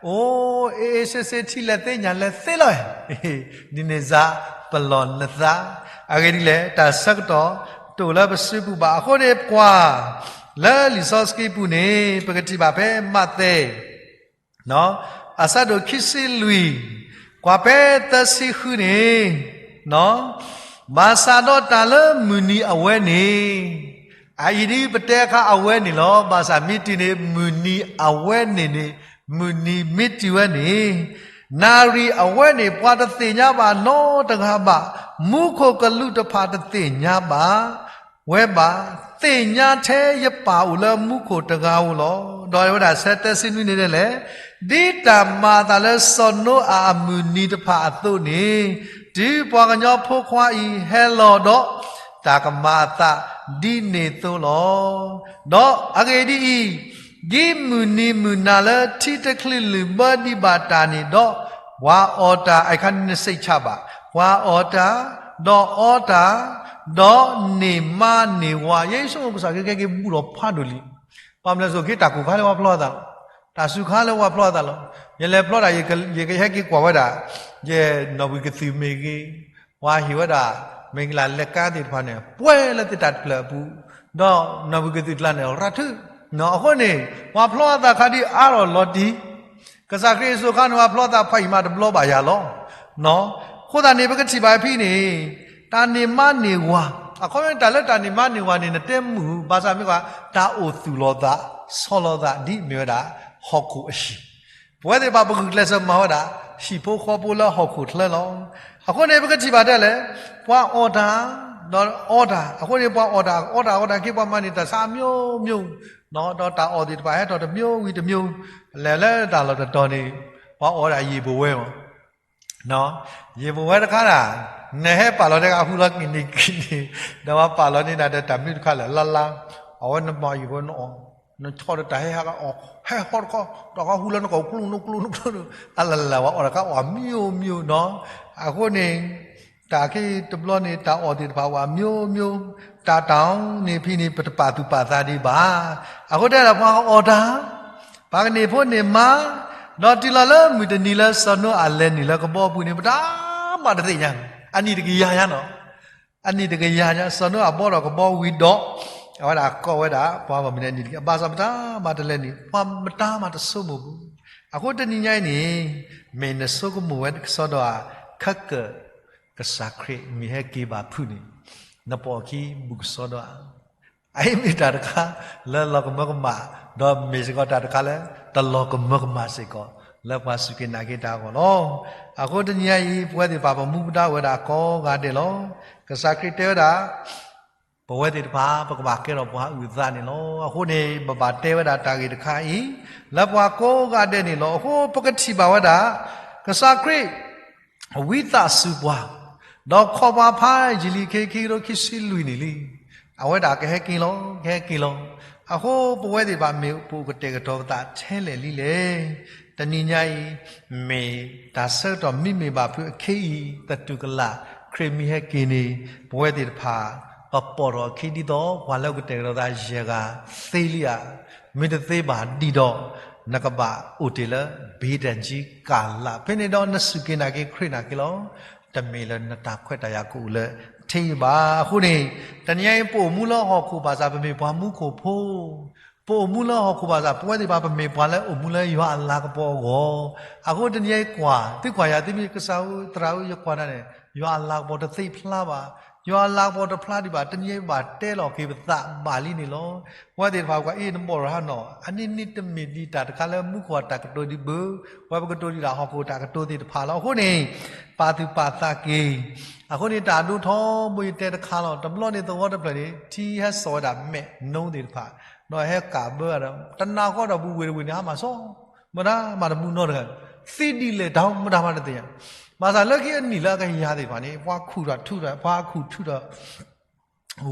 အိၣ်အ့ၣ်အ့ၣ်စ့စ့ ထံၣ်လဲၣ်သ့ၣ်ညါလဲၣ်သ့လီၤ. ဒ်န့ၣ်စ့ၢ် ပလီၢ်နသး. အဂ့ၢ်ဒ်လဲၣ်, တၢ်ဆၢကတီၢ် တအိၣ်လၢပစုပူၤဘၣ်. အဃိန့ၣ် ပှၤလၢလံာ်စီဆှံပူၤန့ၣ် ပကထံၣ်ဘၣ်ဖဲမးသဲ အဆၢဒိၣ်ခံဆံလွံၢ်, ကွၢ်ဖဲသၢဆံဃုန့ၣ်, ဘၣ်ဆၣ်ဒီးတၢ်လၢမုၢ်နံၤအဝဲန့ၣ်, အအံၤဒ်ပတဲအခါအဝဲန့ၣ်လီၤ. ဘၣ်ဆၣ်မ့ၢ်တုၤန့ၣ် မုၢ်နံၤအဝဲန့ၣ်န့ၣ်, မုၢ်နံၤမ့ၢ်တုၤဝဲန့ၣ်, နၣ်ရံၣ်အဝဲန့ၣ် ပှၤတသ့ၣ်ညါဘၣ်နီတဂၤဘၣ်, မူခိၣ်ကလူးတဖၣ်တသ့ၣ်ညါဘၣ် ဝဲဘၣ်, သ့ၣ်ညါထဲယပၢ်အိၣ်လၢမူခိၣ်တဂၤဧိၤလီၤ. ဒီးဝဲဒၣ်ဆၢသၢဆံနွံန့ၣ်ဒ်လဲၣ်, ဒ်တၢ်မၤအသးလၢစီၤနိအၤအမုၢ်နံၤတဖၣ်အသိးန့ၣ်, တုၤပှၤကညီဖိခွါအံၤဟဲလီၤဒီး, တၢ်ကမၤအသးဒ်န့ၣ်သိးလီၤ. ဒီးအဂ့ၢ်ဒ်အံၤ, ဒ်မုၢ်နံၤမုၢ်နၤလၢထံတချုးလုၢ်ဘၢဒံးဘၣ်တၢ်န့ၣ်ဒီး, ပှၤအီၣ်တၢ်, အခါန့ၣ်နစိတ်ချပါ, ပှၤအီၣ်တၢ်, ဒီးအီတၢ်, ဒီးန့ၢ်မါန့ၢ်ဝၤ, ယဲယဆိကမိၣ်ကစၢ်ခရံာ်ကဟဲက့ၤဘူးဒီးဖးဒိၣ်လံ. ဘၣ်မနုၤအဃိ က့ၤတၢ်ကိၢ်ခါလၢပှၤဖျီအသးလီၤ. တၢ်စူၤခါလၢပှၤဖျီအသးလီၤ. ယလဲၤဖျီတၢ် ယကဟဲက့ၤကွၢ်ဝဲဒၣ်, ယနီၣ်ဘှံးကသုၣ်မ့ၢ်ဂ့ၤ, ပှၤဟ့ၣ်ဝဲဒၣ် မ့ၢ်ကလၢ်လဲၤကါသ့ၣ်တဖၣ်န့ၣ် ပှဲၤလၢသ့ၣ်တၢ်တဖျၢၣ်အပူၤ, ဒီးနီၣ်ဘှံးကသုၣ်ကျါန့ၣ် ရၤထုး, အဃိန့ၣ် ပှၤဖျီအသးခါဒ်အါထီၣ်လီၤတံၢ် ကစၢ်ခရံာ်အစိၤခါန့ၣ် ပှၤဖျီအသးဖးအံၤမးတဘျီဘၣ်ယၤလီၤ. အဃိသတးန့ၣ် ပကထံၣ်ဘၣ်ဖဲန့ၣ်, တၢ်န့ၢ်မါန့ၢ်ဝၤ, အခီပညီတၢ်လၢတၢ်န့ၢ်မါန့ၢ်ဝၤန့ၣ် နတဲမုာ်, ဘၣ်ဆၣ်မ့ၢ်ကွၢ် တၢ်အိၣ်သူၣ်လီၤသး, ဆီလီၤသးဒ်မ့ၢ်ဝဲဒၣ် ဟီၣ်ခိၣ်အဟံၣ်, ပဝဲသ့ၣ်တဖၣ်ပဂုာ်ကျဲးစၢးမၤဝဲဒၣ် ဟံၣ်ဖိဃီဖိလၢဟီၣ်ခိၣ်ချၢလီၤ. အဃိန့ၣ် ပကထံၣ်ဘၣ်ဒ်လဲၣ်, ပှၤအီၣ်တၢ်, ဒီးအီတၢ်, အဃိန့ၣ် ပှၤအီၣ်တၢ်, အီတၢ်အီတၢ်က့ ပှၤမၤန့ၢ်တၢ်ဆါအမျိုးမျိုး, ဒီးတၢ်အီၣ်သ့ၣ်တဖၣ်ဟဲထီၣ်တမျိုး ဝံၤတမျိုး, လဲၤလၢတၢ်လီၢ်တတီၤန့ၣ်, ပှၤအီၣ်ဒၣ်ယံာ်ပဝဲမး ယံာ်ပဝဲတခါဒၣ်, နဟဲပာ်လီၤတဲကဟူလီၤက့ၤန့ၣ်က့ၤန့ၣ်, ဒီးပှၤပာ်လီၤန့ၢ်နၤဒီးတၢ်မနုၤတခါလဲၣ် လါလါ, အဝဲနမၤယံာ်ပဝဲနအီၣ်, နဆီဒီးတၢ်ဟဲဟးအီၣ်, ဟဲဟီတခီ, တၢ်ကဟူလၢနကိာ်ကျိနကျိနကျိ, အလၢ်လၢ် ပှၤအီၣ်တၢ်ကအိၣ် မျိုးမျိုးနီၤ. အဃိန့ၣ် တၢ်ခံတဘျီန့ၣ် တၢ်အီၣ်သ့ၣ်တဖၣ်ဝဲ မျိုးမျိုး, တၢ်တၢ်အီၣ်န့ၣ်ဖဲန့ၣ် ပတပာ်သူၣ်ပာ်သးဒံးဘၣ်. အဃိတဲဒၣ်ပှၤအီၣ်တၢ်, ပှၤကန့ၢ်ဖိန့ၢ်မါ, ဒီးတုၤလီၤလၢမုၢ်တနံၤလၢစီၤနိအၤလဲၤနုာ်လၢကဘီအပူၤန့ၣ် ပတၢ်မၤတသ့ၣ်ညါ, အနံၣ်တကယၤညါနီၤ, အနံၣ်တကယၤညါ စီၤနိအၤဘီဒီးကဘီဝံၤဒီး, အဝဲဒၣ်ကိးဝဲဒၣ် ပှၤဂီၢ်မုၢ်န့ၣ် အနံၣ်တကယၤ, ဘၣ်ဆၣ်ပတၢ်မၤတလဲၤနုာ်, ပှၤမတၤမၤတဆိကမိၣ်ဘၣ်. အဃိတနံၤညါအံၤန့ၣ်, မ့ၢ်နဆိကမိၣ်ဝဲကစီဒီဧါ, ခဲကၢၣ် ကစၢ်ခရံာ်မ့ၢ်ဟဲက့ၤဘၣ်ဖုးန့ၣ်, နပိာ်အခံဘူးကစီဒီဧါ. အအံၤမ့ၢ်တၢ်တခါလၢလီၤကမၢကမၣ်, ဒီးမ့ၢ်စ့ၢ်ကီးတၢ်တခါလၢတလီၤကမၢကမၣ်စ့ၢ်ကီး လၢပှၤစူၢ်က့ၤနာ်က့ၤတၢ်အဂီၢ်လီၤ. အဃိတနံၤညါအံၤ ပဝဲသ့ၣ်တဖၣ်ပမူပဒါအိၣ်ဝဲဒၣ်ကိးဂၤဒဲးလီၤ. ကစၢ်ခရံာ်တဲဝဲဒၣ် ပဝဲသ့ၣ်တဖၣ် ပကဘၣ်ကဲထီၣ်ပှၤအုၣ်သးန့ၣ်လီၤ. အဃိန့ၣ် ပဘၣ်တဲဝဲဒၣ်တၢ်ဂ့ၢ်တခါအံၤ လၢပှၤကိးဂၤဒဲးန့ၣ်လီၤ. အဃိပကထံၣ်ဘၣ်ဝဲဒၣ် ကစၢ်ခရံာ် ဝံသးစူၤပှၤ, ဒီးခီပှၤဖးယံာ်လံ ခံကထိခံဆံလွံၢ်နံၣ်လံ. အဝဲဒၣ်ကဟဲက့ၤလီၤ, ကဟဲက့ၤလီၤ. အဃိပဝဲသ့ၣ်တဖၣ်မ့ၢ်ပအိၣ်ကတဲာ်ကတီၤပသးထဲလဲၣ်လံလဲၣ်. တနံၤညါအံၤ မ့ၢ်တၢ်ဆၢကတီၢ်မ့မ့ၢ်ဘၣ်ဖုးအခ့အံၤ သတူၢ်ကလာ် ခရံာ်မ့ၢ်ဟဲက့ၤန့ၣ် ပဝဲသ့ၣ်တဖၣ် ပပိာ်ထီၣ်အခံဒ်သိး ပှၤလၢကတဲာ်ကတီၤသးယဲၢ်ဂၤသ့လံဧါ. မ့ၢ်တသ့ဘၣ်ဒံးဒီး နကဘၣ်အိၣ်တ့ၢ်လၢ ဘ့တၢ်ကံကၢ်လၢ် ဖဲန့ၣ်ဒီးနစူၢ်က့ၤနာ်က့ၤခရံာ်နာ်က့ၤလီၤ. တမ့ၢ်လၢနတၢ်ခွဲးတၢ်ယာ်ကအိၣ်လၢထဲအံၤဘၣ်. အဃိန့ၣ် တနံၤညါအံၤ ပအိၣ်မူလၢဟီၣ်ခိၣ်ဘၣ်ဆၣ် ပမ့ၢ်ပှၤမူခိၣ်ဖိ ပအိၣ်မူလၢဟီၣ်ခိၣ်ဘၣ်ဆၣ် ပဝဲသ့ၣ်တဖၣ်ပမ့ၢ်ပှၤလၢအိၣ်မူလၢယွၤအလၤကပီၤအဂီၢ်. အဃိတနံၤညါအံၤကွၢ် သုကွၢ်ယၤသုမ့ၢ်ကစၢ်ဧၢ သရၣ်ဧၢ ယကွၢ်နၤန့ၣ် ယွၤအလၤကပီၤတသ့ဖျါဘၣ်. ယွၤအလၤကပီၤတဖျါဒံးဘၣ်, တမ့ၢ်ဘၣ်တဲလီၤက့ၤပသးဘၣ်လံန့ၣ်လီၤ. ပဝဲသ့ၣ်တဖၣ် ပှၤအ့ၣ်နဘီၣ်ရၤနီၤ, အန့ၣ်န့ၣ်တမ့ၢ်ဒံးတၢ်တခါလၢမူခိၣ်အတၢ်ကတိၤဒံးဘၣ်, ပဝဲပကတိၤဒံးဒၣ်ဟီၣ်ခိၣ်တၢ်ကတိၤသ့ၣ်တဖၣ်လီၤ. အဃိန့ၣ် ပာ်သူၣ်ပာ်သးက့ၤ, အဃိန့ၣ် တၢ်ဒိၣ်ထီဘိယတဲတခါလီၤ. တဘျီန့ၣ်သဝီတဖျၢၣ်န့ၣ် ထံဟဲစိာ်ဝဲဒၣ်မဲာ်နိတ့ၢ်တဖၣ်, ဒီးဟဲကးဘၢဒီး တနၤဃီဒီးပူၤဝ့ၢ်တဝ့ၢ်န့ၣ် ဟါမၢ်စီ မတၤမၤတမူနီတဂၤ, သံဒ်လဲၣ်တၢ်မတၤမၤတသ့ၣ်ညါ. ဘၣ်ဆၣ်လၢခံအနံၣ်လၢအကယၤသ့ၣ်တဖၣ်န့ၣ် ပှၤခူၣ်ထီၣ်ထူထီၣ် ပှၤခူၣ်ထူထီၣ်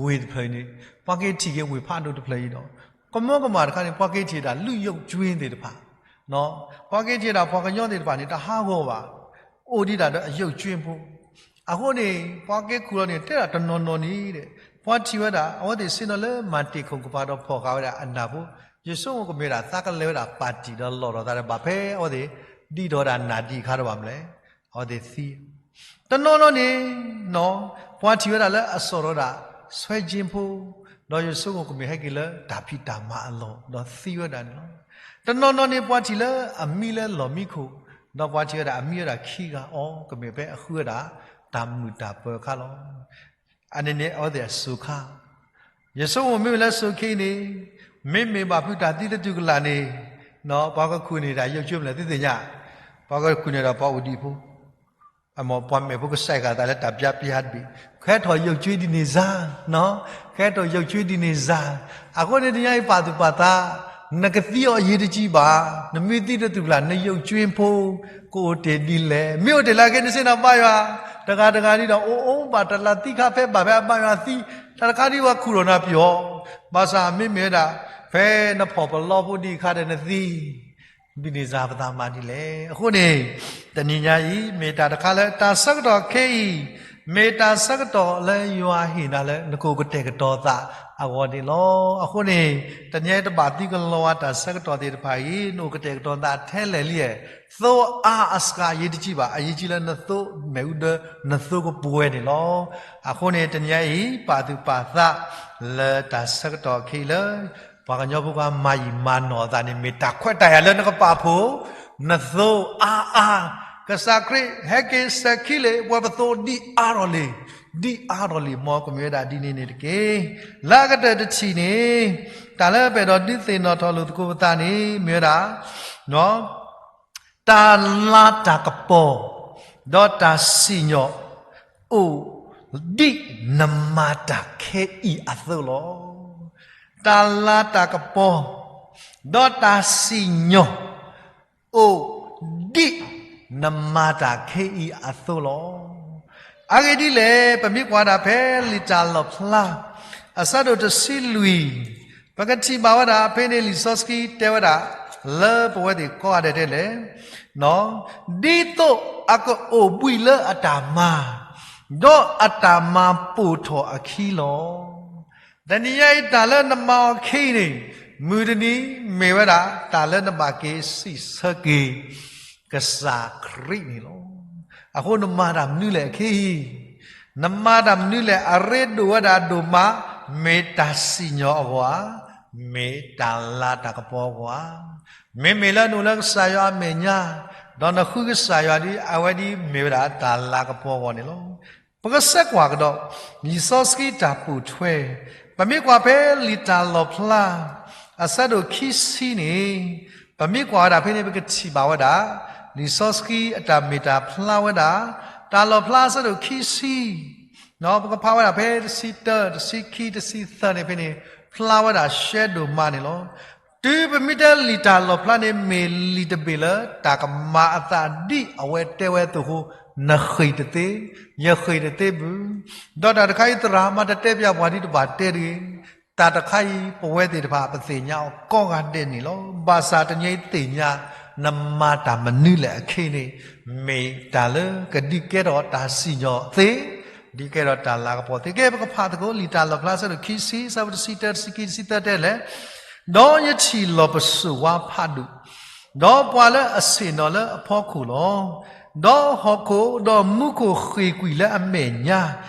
ဝ့ၢ်တဖျၢၣ်အံၤန့ၣ် ပှၤက့ၤထံၣ်က့ၤဝ့ၢ်ဖးဒိၣ်တဖျၢၣ်အံၤဒီး ကမၢကမၣ်တခါန့ၣ် ပှၤက့ၤထံၣ်ဒၣ်လုၢ်ယုၢ်ကွ့သ့ၣ်တဖၣ်, ပှၤက့ၤထံၣ်ဒၣ်ပှၤကညီသ့ၣ်တဖၣ်န့ၣ် တဟးဂီၤဘၣ်, အိၣ်ဒံးဒၣ်ဒီးအယုၢ်ကွ့ဖိ. အဃိန့ၣ် ပှၤက့ၤခူၣ်လီၤန့ၣ် တဲဒၣ်တနီၤနီၤန့ၣ်ဒီး ပှၤထံၣ်ဝဲဒၣ် အဝဲသ့ၣ်ဆ့ၣ်နီၤလၢမၤတ့ၢ်ခိၣ်ကပၤဒီးဖီၣ်ဃာ်ဝဲဒၣ်အနၢ်ဖိ, ယဆိကမိၣ်ကမ့ၢ်ဒၣ်သးကလဲၤဝဲဒၣ်ပၣ်တံၣ်ဒီးလီၢ်ဒီးသးဒီးဘၣ်ဖဲအဝဲသ့ၣ် ဒံးထီၣ်ဝဲဒၣ်နၢ်ဒံးအခါဒီးဘၣ်မနုၤလဲၣ်, အဝဲသ့ၣ်သံ တနီၤနီၤန့ၣ် ပှၤထံၣ်ဝဲဒၣ်လၢအစိာ်ထီၣ်ဝဲဒၣ် ဆွဲခြင်းဖိ, ဒီးယဆိကမိၣ်ကမ့ၢ်ဟဲက့ၤလၢတၢ်ဖံးတၢ်မၤအလီၢ် ဒီးသံဝဲဒၣ်န့ၣ်လီၤ. တနီၤနီၤန့ၣ် ပှၤထံၣ်လၢအမံလၢလီၢ်မံခိၣ်, ဒီးပှၤထံၣ်ဝဲဒၣ်အမံဝဲဒၣ်ခံဂၤအီၤ ကမ့ၢ်ဖဲအဃုဝဲဒၣ်တၢ်မုာ်တၢ်ပၢၤအခါလီၤ. အန့ၣ်န့ၣ် အဝဲသ့ၣ်အစိၤခါ ယဆိကမိၣ်မ့မ့ၢ်လၢစိၤခံန့ၣ် မ့မ့ၢ်ဘၣ်ဖုးတၢ်သံသတူၢ်ကလာ်န့ၣ် ပှၤကခူၣ်န့ၢ်ဒၣ်ယုၢ်ကွ့မနုၤလဲၣ် သုသ့ၣ်ညါ, ပှၤကခူၣ်န့ၢ်ဒီးပှၤအိၣ်ဒံးဖိ, ပှၤမဲာ်ဖိကစဲးဃာ်သးလၢတၢ်ပျါပျါတဘ့ၣ်, ကဟဲထီၣ်ယုၢ်ကွ့ဒ်န့ၣ်စ့ၢ်, ကဟဲထီၣ်ယုၢ်ကွ့ဒ်န့ၣ်စ့ၢ်. အဃိန့ၣ်တနံၤအံၤပာ်သူၣ်ပာ်သး, နကသံအီၤအရေးတကြီးဘၣ်, နမ့ၢ်သံတတူၢ်ကလာ် နယုၢ်ကွ့ဖိ ကအိၣ်တ့ၢ်ဒ်လဲၣ်. မ့ၢ်အိၣ်တ့ၢ်လၢအဂ့ၤ နဆ့ၣ်နီၤဘါယွၤ, တဂၤတဂၤဒ်ဒီး အိၣ်အိၣ်ဘၣ်တလးသံခါဖဲဘၣ်ဖဲအဘါယွၤသံ, တၢ်တခါဒ်ပှၤခူၣ်ထီၣ်နၤပယီၤ, ဘၣ်ဆၣ်မ့မ့ၢ်ဝဲဒၣ် ဖဲနဖီၣ်ပလီဖိဒံးအခါဒီးနသံ ဒ်န့ၣ်စ့ၢ် ပသးမၤဒ်လဲၣ်. အဃိန့ၣ် တနံၤညါအံၤ မ့ၢ်တၢ်တခါလၢတၢ်ဆၢကတီၢ်ခဲအံၤ မ့ၢ်တၢ်ဆၢကတီၢ်လၢယွၤဟ့ၣ်နၤလၢနကအိၣ်ကတဲာ်ကတီၤသးအဂီၢ်န့ၣ်လီၤ. အဃိန့ၣ် တနံၤအံၤတဘၣ်သံကလီၤဝဲတၢ်ဆၢကတီၢ်သ့ၣ်တဖၣ်အံၤ နအိၣ်ကတဲာ်ကတီၤသးထဲလဲၣ်လံဧါ. သိအါအစှၤအရေးတကြီးဘၣ်, အရေးကြီးလၢနသိမ့ၣ်အူဒၢ နသိကပှဲၤန့ၣ်လီၤ. အဃိန့ၣ် တနံၤညါအံၤ ပာ်သူၣ်ပာ်သးလၢတၢ်ဆၢကတီၢ်ခဲအံၤလၢ ပှၤကညီဖိခွါမၤယံာ်မၤနီၢ်အသးန့ၣ် မ့ၢ်တၢ်ခွဲးတၢ်ယာ်လၢနကပာ်ဖှိၣ် နသိအါအါ. ကစၢ်ခရံာ်ဟဲက့ၤစဲၤခံလံ, ပဝဲပသိဒံးအါထီၣ်လံ, ဒံးအါထီၣ်လံ မ်ကမ့ၢ်ဝဲဒၣ်ဒ်န့ၣ်န့ၣ်တက့ၢ်. လၢအကတၢၢ်တထံၣ်န့ၣ် တၢ်လၢပအဲၣ်ဒိးဒုးသ့ၣ်နီၣ်ထီၣ်လိာ်သကိးပသးန့ၣ် မ့ၢ်ဝဲဒၣ် တၢ်လၤတၢ်ကပီၤ ဒီးတၢ်စံၣ်ညီၣ် အိၣ်ဒ်နမၤတၢ်ခဲအံၤအသိးလီၤ. တၢ်လၤတၢ်ကပီၤ ဒီးတၢ်စံၣ်ညီၣ် အိၣ်ဒ်နမၤတၢ်ခဲအံၤအသိးလီၤ. အဂ့ၢ်ဒ်လဲၣ်, ပမ့ၢ်ကွၢ်ဒၣ်ဖဲလံာ်တၢ်လီၣ်ဖျါ အဆၢဒိၣ်တဆံလွံၢ် ပကထံၣ်ဘၣ်ဝဲဒၣ် ဖဲန့ၣ်လံာ်စီဆှံတဲဝဲဒၣ် လၢပဝဲသ့ၣ်ကိးဂၤဒဲးတဲလဲၣ်, ဒ်သိးအကအိၣ်ဘှံးလၢအတၢ်မၤ, ဒီးအတၢ်မၤပိာ်ထီၣ်အခံလီၤ. တနံၤညါအံၤတၢ်လၢနမၤအီၤခဲအံၤန့ၣ် မုၢ်တနံၤမ့ၢ်ဝဲဒၣ် တၢ်လၢနဘၣ်က့ၤစံးဆၢက့ၤ ကစၢ်ခရံာ်န့ၣ်လီၤ. အဃိနမၤတၢ်မနုၤလဲၣ်အခဲအံၤ, နမၤတၢ်မနုၤလဲၣ် အရ့ဒိၣ်ဝဲဒၣ်ဒိၣ်မး, မ့ၢ်တၢ်စံၣ်ညီၣ်အဂီၢ်ဧါ, မ့ၢ်တၢ်လၤတၢ်ကပီၤအဂီၢ်ဧါ. မ့မ့ၢ်လၢနအိၣ်လၢကစၢ်ယွၤအမဲာ်ညါ, ဒီးနဃုကစၢ်ယွၤဒီး အဝဲဒ်မ့ၢ်ဝဲဒၣ်တၢ်လၤကပီၤအဂီၢ်န့ၣ်လီၤ. ပကဆဲးကွၢ်ကဒီး လံာ်စီဆှံတၢ်ပိာ်ထွဲ, ပမ့ၢ်ကွၢ်ဖဲလံာ်တၢ်လီၣ်ဖျါ အဆၢဒိၣ်ခံဆံန့ၣ်, ပမ့ၢ်ကွၢ်ဝဲဒၣ်ဖဲန့ၣ် ပကထံၣ်ဘၣ်ဝဲဒၣ် လံာ်စီဆှံအတၢ်မ့ၢ်တၢ်ဖျါဝဲဒၣ်, တၢ်လီၣ်ဖျါအဆၢဒိၣ်ခံဆံ ပကဖးဝဲဒၣ်ဖဲတဆံတၢ, တဆံခံ, တဆံသၢန့ၣ်ဖဲန့ၣ် ဖျါဝဲဒၣ်ရှဲဒိၣ်မးန့ၣ်လီၤ. တုၤပမ့ၢ်တဲလံာ်တၢ်လီၣ်ဖျါန့ၣ် မ့ၢ်လံာ်တဘ့ၣ်လၢတၢ်ကမၤအသးဒ်အဝဲတဲဝဲအသိးအဃိ, နဃ့ၢ်တသ့, ယဃ့ၢ်တသ့ဘၣ်. ဒီးတၢ်တခါအံၤသရၣ်မၤတတဲပျးပှၤဒ်တဘၣ်တဲတဂ့ၤ. တၢ်တခါအံၤ ပဝဲသ့ၣ်တဖၣ် ပသ့ၣ်ညါအီၤကိးဂၤဒဲးန့ၣ်လီၤ. ဘၣ်ဆၣ်တနံၤအံၤသ့ၣ်ညါ နမၤတၢ်မနုၤလဲၣ်အခဲအံၤန့ၣ် မ့ၢ်တၢ်လၢကဒုးကဲထီၣ်တၢ်စံၣ်ညီၣ်သ့, ဒုးကဲထီၣ်တၢ်လၤကပီၤသ့. ကဲ ပကဖးသကိး လံာ်တၢ်လီၣ်ဖျါအဆၢဒိၣ်ခံဆံ အဆၢဖိတဆံတၢ, တဆံခံ, တဆံသၢတဲလဲၣ်, ဒီးယထံၣ်လီၢ်ပစိာ်ဝါဖးဒိၣ်, ဒီးပှၤလၢအဆ့ၣ်နီၤလၢအဖီခိၣ်လီၤ. ဒီးဟီၣ်ခိၣ်, ဒီးမူခိၣ်ဃ့ၢ်ကွံာ်လၢအမဲာ်ညါ,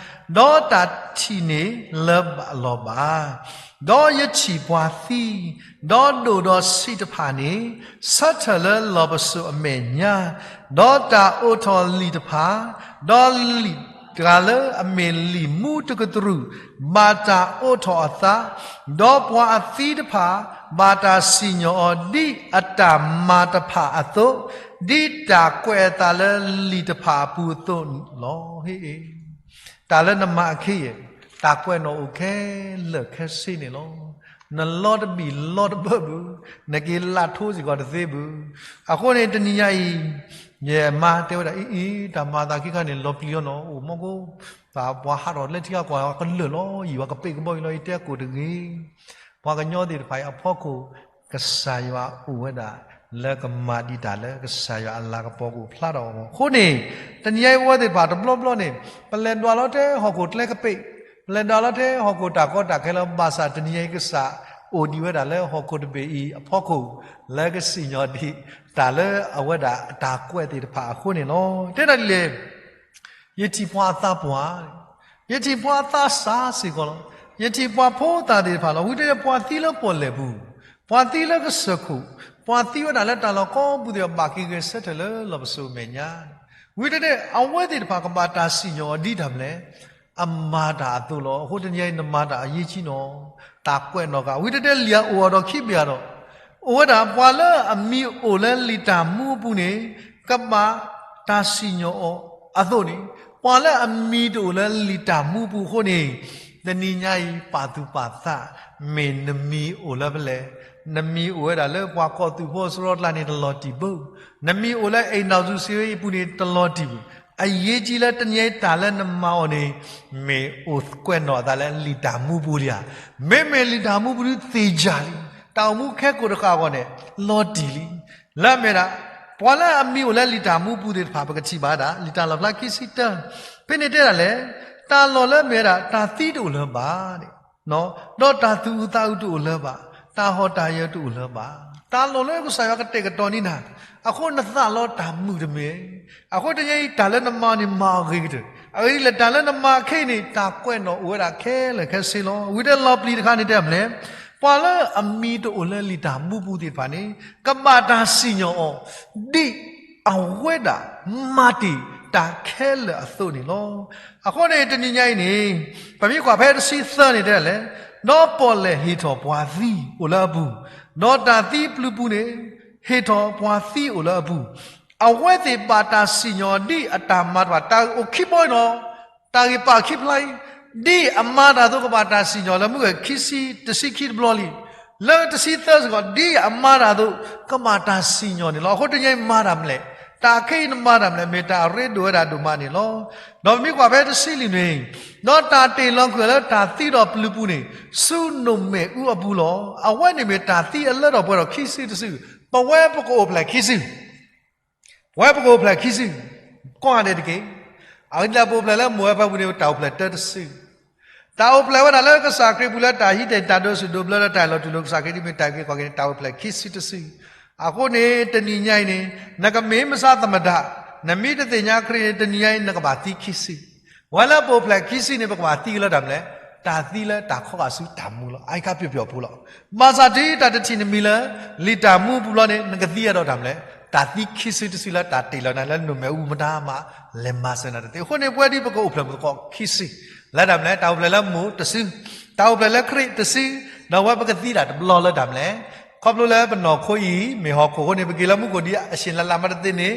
ဒီးတၢ်ထံၣ်န့ၣ်လၢၤဘၣ်လီၤဘၣ်. ဒီးယထံၣ်ပှၤသံ, ဒီးဒိၣ်ဒီးဆံးတဖၣ်န့ၣ် ဆၢထၢၣ်လၢလီၢ်ပစိာ်အမဲာ်ညါ, ဒီးတၢ်အိးထီၣ်လံာ်တဖၣ်, ဒီးလံာ် တဂၤလၢအမ့ၢ်လံာ်မူတကတြူၢ် ဘၣ်တၢ်အိးထီၣ်အသး, ဒီးပှၤအသံတဖၣ် ဘၣ်တၢ်စံၣ်ညီၣ်အီၤဒ်အတၢ်မၤတဖၣ်အသိး, ဒ်တၢ်ကွဲးအသးလၢလံာ်တဖၣ်အပူၤအသိးလီၤ. ဟ့ၣ် တၢ်လၢနမၤအခံ တၢ်ကွဲးနီၣ်အိၣ်ခဲလၢာ်ခဲဆ့န့ၣ်လီၤ. နလီတဘံၣ်လီတဘၢဘၣ်, နက့ၤလၢ်ထိစ့ၢ်ကီးတသ့ဘၣ်. အဃိန့ၣ် တနံၤညါအံၤ ယမါတဲဝဲဒၣ်အံၤအံၤ တၢ်မၤအသးခံခါန့ၣ် လီၤပျံၤအီၤနီၤ အိၣ်မီၢ်ကိၢ်, ပှၤဟးထီၣ်လၢထံဂၤကီၢ်ဂၤကလၢာ်လီၤ ယံာ်ဝဲကပ့ၢ်ကဘီအံၤလီၤ ယတဲကိးတဂ့ၤ. ပှၤကညီသ့ၣ်တဖၣ်အံၤအဖီခိၣ် ကစၢ်ယွၤအိၣ်ဝဲဒၣ် လၢကမၤဒံးတၢ်လၢကစၢ်ယွၤအလၤကပီၤကအိၣ်ဖျါထီၣ်အဂီၢ်. အဃိန့ၣ် တနံၤညါအံၤပဝဲသ့ၣ်တဖၣ်တဘျီဘျီန့ၣ် ပလဲၤဒွးလီၤထဲဟီၣ်ခိၣ်ကျဲကပ့း, ပလဲၤဒွးလီၤထဲဟီၣ်ခိၣ်တၢ်ကီတၢ်ခဲလၢ ဘၣ်ဆၣ်တနံၤညါအံၤကစၢ်အိၣ်ဒံးဝဲဒၣ်လၢဟီၣ်ခိၣ်တဘ့ၣ်အံၤအဖီခိၣ် လၢကစံၣ်ညီၣ်ဒံးတၢ်လၢအဝဲဒၣ်အတၢ်ကွဲးသ့ၣ်တဖၣ်အဃိန့ၣ်လီၤ. တဲဒၣ်ဒ်လဲၣ် ယထံၣ်ပှၤအသးပှၢ်, ယထံၣ်ပှၤအသးစၢ်စ့ၢ်ကီးလီၤ. ယထံၣ်ပှၤဖိသၣ်သ့ၣ်တဖၣ်လီၤ. ဝံၤတဲပှၤသံလၢပီၣ်လဲၣ်ပူၤ, ပှၤသံလၢကစၢၢ်ခိၣ်, ပှၤသံဝဲဒၣ်လၢတၢ်လီၢ်ကိးပူၤသ့ၣ်တဖၣ် ဘၣ်က့ၤဂဲၤဆၢထၢၣ်လၢလီၢ်ပစိာ်အမဲာ်ညါ. ဝံၤတဲတဲ အဝဲသ့ၣ်တဖၣ်ကဘၣ်တၢ်စံၣ်ညီၣ်အီၤဒ်တၢ်မနုၤလဲၣ် အမၤတၢ်အသိးလီၤ. အဃိတနံၤညါအံၤနမၤတၢ်အရေးကြီးနီၤ, တၢ်ကွဲးနီၣ်ဃာ် ဝံၤတဲတဲလံာ်အအိၣ်အီၤဒီးခံဘ့ၣ်အါဒီး အိၣ်ဝဲဒၣ် ပှၤလၢအမံၤအိၣ်လၢလံာ်တၢ်မူအပူၤန့ၣ် ကဘၣ်တၢ်စံၣ်ညီၣ်အီၤအသိးန့ၣ်, ပှၤလၢအမံၤတအိၣ်လၢလံာ်တၢ်မူအပူၤအဃိန့ၣ်, တနံၤညါအံၤပာ်သူၣ်ပာ်သး, မ့ၢ်နမံၤအိၣ်လၢဖဲလဲၣ်, နမံၤအိၣ်ဝဲဒၣ်လၢပှၤကီၢ်သူၣ်ဖိအစရီတကျါန့ၣ် တလီၤတံၢ်ဘၣ်, နမံၤအိၣ်လၢအိမ်ထောင်စုစည်းရုံးရေးအပူၤန့ၣ် တလီၤတံၢ်ဘၣ်. အရေးကြီးလၢတနံၤညါအံၤတၢ်လၢနမၤအီၤန့ၣ် မ့ၢ်အိၣ်ကွဲးနီၣ်အသးလၢလံာ်တၢ်မူပူၤလံဧါ. မ့မ့ၢ်လံာ်တၢ်မူပူၤဒုးသ့ၣ်ယၢ်လံ, တၢ်အိၣ်မူခဲကိာ်တဃၣ်အဂီၢ်န့ၣ် လီၤတံၢ်လံ. လၢအမ့ၢ်ဒၣ် ပှၤလၢအမံၤအိၣ်လၢလံာ်တၢ်မူပူၤသ့ၣ်တဖၣ် ပကထံၣ်ဘၣ်ဒၣ် လံာ်တၢ်လီၣ်ဖျါခံဆံတၢ, ဖဲန့ၣ်တဲဒၣ်လဲၣ်, တၢ်လီၢ်လၢအမ့ၢ်ဝဲဒၣ် တၢ်သံတအိၣ်လၢၤဘၣ် ဒီးတၢ်သူၣ်အုးသးအုးတအိၣ်လၢၤဘၣ်, တၢ်ဟီၣ်တၢ်ယၢၤတအိၣ်လၢၤဘၣ်. တၢ်လီၢ်လၢကစၢ်ယွၤကတဲာ်ကတီၤန့ၢ်နၤ, အဃိနသးလီတၢ်မုာ်တမ့ၢ်. အဃိတနံၤညါအံၤ တၢ်လၢနမၤန့ၣ် မၤအီၤဂ့ၤကတၢၢ်. အဂ့ၢ်ဒ်လဲၣ် တၢ်လၢနမၤခဲအံၤန့ၣ် တၢ်ကွဲးနီၣ်အိၣ်ဝဲဒၣ်ခဲလၢာ်ခဲဆ့လီၤ. ဝံၤတဲလီၤပျံၤတခါန့ၣ်တဲမနုၤလဲၣ်, ပှၤလၢအမံၤတအိၣ်လၢလံာ်တၢ်မူပူၤသ့ၣ်တဖၣ်န့ၣ် ကဘၣ်တၢ်စံၣ်ညီၣ်အီၤ ဒ်အဝဲဒၣ်မၤတ့ၢ်တၢ်ခဲလၢာ်အသိးန့ၣ်လီၤ. အဃိန့ၣ် တနံၤညါအံၤန့ၣ် ပမ့ၢ်ကွၢ်ဖဲတဆံသၢန့ၣ်တဲဒၣ်လဲၣ်, ဒီးပီၣ်လဲၣ်ဟ့ၣ်ထီၣ်ပှၤသံအိၣ်လၢအပူၤ, ဒီးတၢ်သံပျုၤပူၤန့ၣ် ဟ့ၣ်ထီၣ်ပှၤသံအိၣ်လၢအပူၤ, အဝဲသ့ၣ်ဘၣ်တၢ်စံၣ်ညီၣ်ဒ်အတၢ်မၤတဖၣ် တၢ်အိၣ်ခံဘီအံၤနီၤ, တၢ်ဂ့ၢ်ပာ်ခံဖျါအံၤ, ဒ်အမၤတၢ်အသိးကဘၣ်တၢ်စံၣ်ညီၣ်လၢမုၢ်ဂီၤခံဆံ တဆံခံတဘျီလံ, လၢတဆံသၢစ့ၢ်ကီး ဒ်အမၤတၢ်အသိး ကဘၣ်တၢ်စံၣ်ညီၣ်န့ၣ်လီၤ. အဃိတနံၤညါအံၤမၤတၢ်မနုၤလဲၣ်, တၢ်ခဲအံၤနမၤတၢ်မနုၤလဲၣ်, မ့ၢ်တၢ်အရ့ဒိၣ်ဝဲဒၣ်ဒိၣ်မးန့ၣ်လီၤ. ဒီးပမ့ၢ်ကွၢ်ဖဲတဆံလွံၢ်န့ၣ်, ဒီးတၢ်တ့ၢ်လီၤကွံာ်အီၤလၢတၢ်သံဒီးပျုၤပူၤန့ၣ် ဆူနိၣ်မဲာ်အူအပူၤလီၤ. အဝဲန့ၣ်မ့ၢ်တၢ်သံအလၢထီၣ်ပှဲၤထီၣ်ခံစုတစု, ပဝဲပကအိၣ်ဖျဲၣ်ခံစု ပဝဲပကအိၣ်ဖျဲၣ်ခံစု, ကိးဂၤဒဲးတက့ၢ်. အဂ့ၢ်ဒ်လဲၣ် ပအိၣ်ဖျဲၣ်လၢမိၢ်ဝဲၢ်ဖၢပူၤန့ၣ် တၢ်အိၣ်ဖျဲၣ်တၢတစု, တၢ်အိၣ်ဖျဲၣ်ဝဲဒၣ်လၢကစၢ်ခရံာ်ပူၤလၢတၢ်ဟံးတၢ်ဒိးစူၣ်ဒိးဘျၢလၢတၢ်လီၤတူၢ်လိာ်ကစၢ်ခရံာ်ဒ်မ့ၢ်တၢ်အုၣ်က့ၤခီၣ်က့ၤန့ၣ် တၢ်အိၣ်ဖျဲၣ်ခံစုတစု. အဃိန့ၣ် တနံၤညါအံၤန့ၣ် နကမ့ၢ်မဆါသမဒး, နမ့ၢ်တသ့ၣ်ညါခရံာ်န့ၣ် တနံၤညါအံၤနကဘၣ်သံခံစု. ပဝဲလၢပအိၣ်ဖျဲၣ်ခံစုန့ၣ် ပကဘၣ်သံက့ၤလၢတၢ်မနုၤလဲၣ်, တၢ်သံလၢတၢ်ခီဂာ်ဆူတၢ်မူလီၤ. အအံၤခါပျီပျီဖိလီၤ. ဘၣ်ဆၣ်တုၤတၢ်တထံၣ်နမံၤလၢ လံာ်တၢ်မူပူၤဘျီန့ၣ် နကသံအဒိးတၢ်မနုၤလဲၣ်, တၢ်သံခံစုတစုလၢတၢ်တ့ၢ်လီၤနၤလၢနိၣ်မဲာ်အူမတၤမး လဲၤမၤစၢၤနၤတသ့. အဃိန့ၣ် ပဝဲဒ်ပကအိၣ်ဖျဲၣ်ပသကိးခံစု, လၢတၢ်မနုၤလဲၣ်, တၢ်အိၣ်ဖျဲၣ်လၢမိၢ်တစု, တၢ်အိၣ်ဖျဲၣ်လၢခရံာ်တစု, ဒီးဝဲပကသံတၢ်တဘျီလၢတၢ်မနုၤလဲၣ်, ခီဖျိလၢပနီၢ်ခိအံၤ မ့ၢ်ဟီၣ်ခိၣ်အဃိန့ၣ် ပက့ၤလၢမူခိၣ်ဒ်အဆ့ၣ်လၤလၤမးတသ့န့ၣ်,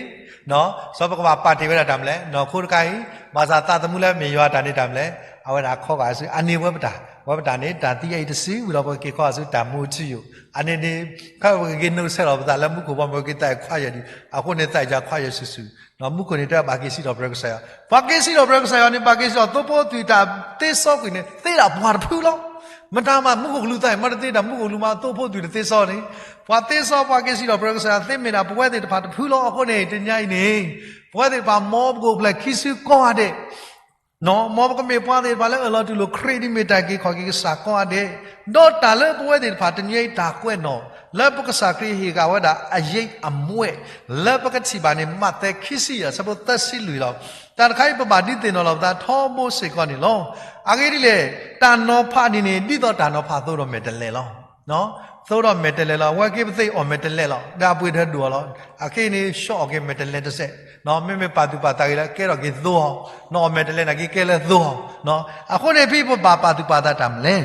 စီၤပကဘၣ်ပာ်တ့ၢ်ဝဲဒၣ်တၢ်မနုၤလဲၣ်, နီၢ်ခိတခါအံၤ, ဘၣ်ဆၣ်သးသမူလၢမ့ၢ်ယွၤတၢ်န့ၣ်တၢ်မနုၤလဲၣ်, အဝဲဒၣ်ခီဂာ်ဆူ အန့ၣ်ဝဲပတၢ်, ဝဲပတၢ်န့ၣ် တၢ်သံအံၤတစုဝံၤဒီးပကက့ၤခီဂာ်ဆူတၢ်မူထူယိာ်, အန့ၣ်န့ၣ်, ခဲပကက့ၤနုာ်ဆဲးလီၤပသးလၢမူခိၣ်ဘီမုၢ်က့ၤသးခွါယဲၢ်ဒံး, အဃိန့ၣ် သးယၤခွါယဲၢ်ဆူၣ်ဆူၣ်, မူခိၣ်န့ၣ်တဲဘၣ်က့ၤစံးထီၣ်ပတြၢၤကစၢ်ယွၤ, ပှၤက့ၤစံးထီၣ်ပတြၢၤကစၢ်ယွၤန့ၣ် ဘၣ်က့ၤစံးထီၣ်သိဖိသုးတၢ်သ့စီကွံာ်န့ၣ် သ့ဒၣ်ပှၤတဖုလီၤ. မတၤမးမူခိၣ်ကလူးသးအံၤ မ့ၢ်တသ့တၢ်မူခိၣ်ကလူးမး သိဖိသုးတသ့စီန့ၣ်, ပှၤသ့စီပှၤက့ၤစံးထီၣ်ပတြၢၤကစၢ်ယွၤသ့မ့ၢ်ဒၣ် ပဝဲသ့ၣ်တဖၣ်တဖုလီၤ. အဃိန့ၣ် တနံၤညါအံၤန့ၣ်, ပဝဲသ့ၣ်တဖၣ်မ်ပကအိၣ်ဖျဲၣ်ခံစုကိးဂၤဒဲး မ်ပကမ့ၢ်ပှၤသ့ၣ်တဖၣ်လၢအၢၣ်လီၤတူၢ်လိာ်ခရံာ်ဒ်မ့ၢ်တၢ်အုၣ်က့ၤခီၣ်က့ၤကစၢ်ကိးဂၤဒဲး, ဒီးတၢ်လၢပဝဲသ့ၣ်တဖၣ်တနံၤအံၤတၢ်ကွဲးနီၣ်, လၢပကစၢ်ခရံာ်ဟ့ၣ်ဂာ်ဝဲဒၣ်အရိပ်အမွဲၣ်, လၢပကထံၣ်ဘၣ်န့ၣ် မးသဲခံဆံယဲၢ် အဆၢဖိသၢဆံလွံၢ်လီၤ. တၢ်တခါအံၤပဘၣ်ဒုးသ့ၣ်နီၣ်လီၤပသးထီဘိစ့ၢ်ကီးန့ၣ်လီၤ. အဂ့ၢ်ဒ်လဲၣ်, တၢ်နီၤဖးန့ၣ်န့ၣ် ဒ်သိးတၢ်နီၤဖးအသိးဒီးမဲာ်တဲးလဲးလီၤ. သိဒီးမဲာ်တဲးလဲးလီၤ. အဝဲက့ၤပသ့ၣ်အီၣ်မဲာ်တဲးလဲးလီၤ. ဒီးအပှ့ၤတဒိၣ်အီၤလီၤ. အခဲအံၤန့ၣ် ဆှီအီၣ်က့ၤမဲာ်တဲးလဲးတစဲး, မ့မ့ၢ်ပာ်သူၣ်ပာ်သးဂ့ၤလၢကဲထီၣ်က့ၤသိအီၤ, နအီၣ်မဲာ်တဲးလဲးနာ်က့ ကဲလၢသိအီၤ. အဃိန့ၣ် ဖဲပဘၣ်ပာ်သူၣ်ပာ်သးတၢ်မနုၤလဲၣ်.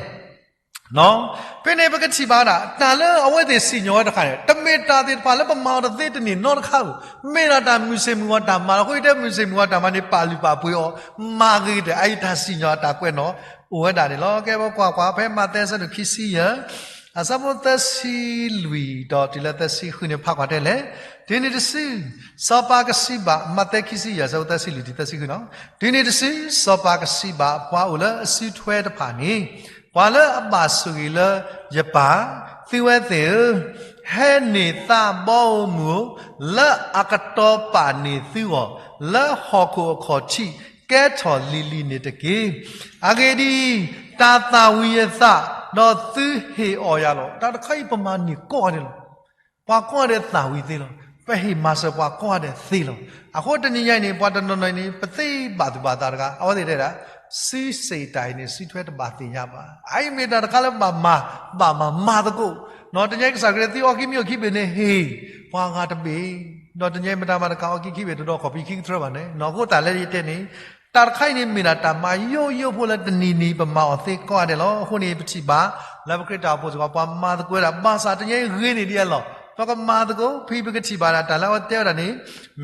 ဖဲန့ၣ်ပကထံၣ်ဘၣ်ဒၣ် တၢ်လၢအဝဲသ့ၣ်စံၣ်ညီၣ်ဝဲတခါန့ၣ် တမ့ၢ်တၢ်သ့ၣ်တဖၣ်လၢပမၤအီၤတသ့တန့ၢ်နီတခါဧိၤ, မ့ၢ်ဒၣ်တၢ်မုၢ်ဆ့ၣ်မုၢ်ဂီၤတၢ်မၤလီၤ. အဃိယတဲမုၢ်ဆ့ၣ်မုၢ်ဂီၤတၢ်မၤန့ၣ် ပာ်လုၢ်ပာ်ပှ့ၤအီၤ, မၤဂ့ၤတၢ်အံၤ တၢ်စံၣ်ညီၣ်အတၢ်ကွဲးနီၣ် အိၣ်ဝဲဒၣ်န့ၣ်လီၤ. ကဲပကွၢ်ကွၢ် ဖဲမးသဲအဆၢဒိၣ်ခံဆံယဲၢ် အဆၢဖိသၢဆံလွံၢ်ဒီးတုၤလၢသၢဆံဃုန့ၣ် ဖးကွၢ်တဲလဲၣ်. တုၤနုၤတစု စီၤပၤကစံးဘၣ်, မးသဲခံဆံယဲၢ် အဆၢဖိသၢဆံလွံၢ်တုၤသၢဆံဃုနီၣ်, တုၤနုၤတစု စီၤပၤကစံးဘၣ် ပှၤအိၣ်လၢအစုထွဲတဖၣ်န့ၣ်, ပှၤလၢအဘၣ်ဆိၣ်ဂ့ၤလၢယပၢ်, သုဝဲသ့ၣ်ဧၢ, ဟဲန့ၢ်သးဘီဧိၤမုၢ်ဧိၤ, လၢအကတီၤပာ်န့ၢ်သုဂီၢ် လၢဟီၣ်ခိၣ်အခီၣ်ထံး ကဲထီၣ်လံၤလံၤန့ၣ်တက့ၢ်. အဂ့ၢ်ဒ်အံၤ, တၢ်သၣ်ဝံၤယသး, ဒီးသုဟ့ၣ်အီၣ်ယၤလီၤ. တၢ်တခါအံၤပမၤန့ၢ်ကိးဂၤဒဲးလီၤ. ပှၤကိးဂၤဒဲးသၣ်ဝံၤသ့လီၤ. ပဟ့ၣ်မၤစၢၤပှၤကိးဂၤဒဲးသ့လီၤ. အဃိတနံၤညါအံၤန့ၣ် ပှၤတနီၤနီၤန့ၣ် ပသ့ဘၣ်သူၣ်ဘၣ်သးတဂၤ အဝဲသ့ၣ်တဲဒၣ် စုစ့ၣ်တၢ်အံၤန့ၣ် စုထွဲတဘၣ်သ့ၣ်ညါဘၣ်. အအံၤမ့ၢ်တၢ်တခါလၢဘၣ်မၤ, ဘၣ်မၤမၤသကိး, တနံၤညါကစၢ်ခရံာ်သုအီၣ်ခံမံၤအိၣ်ခံဘ့ၣ်န့ၣ် ဟ့ၣ်ပှၤဂၤတဘ့ၣ်, ဒီးတနံၤညါမတၤမၤတခါအီၣ်ခံခံဘ့ၣ်တဒီးခီၣ်ဖံးခံကထြၢဘၣ်န့ၣ်, အဃိသတးလၢယတဲန့ၣ် တၢ်တခါအံၤန့ၣ်မ့ၢ်ဒၣ်တၢ်မၤယိယိဖိလၢတနံၤနံၤပမၤအီၤသ့ကိးဂၤဒဲးလီၤ. အဃိန့ၣ် ပထံၣ်ဘၣ်လၢပခရံာ်တၢ်အိၣ်ဖှိၣ်စ့ၢ်ကီး ပှၤမၤသကိးဝဲဒၣ် ဘၣ်ဆၣ်တနံၤညါအံၤဂ့ၤန့ၢ်ဒံးအလီၢ်, ပကမၤသကိး ဖဲပကထံၣ်ဘၣ်ဒၣ်တၢ်လၢအဝဲတဲဝဲဒၣ်န့ၣ်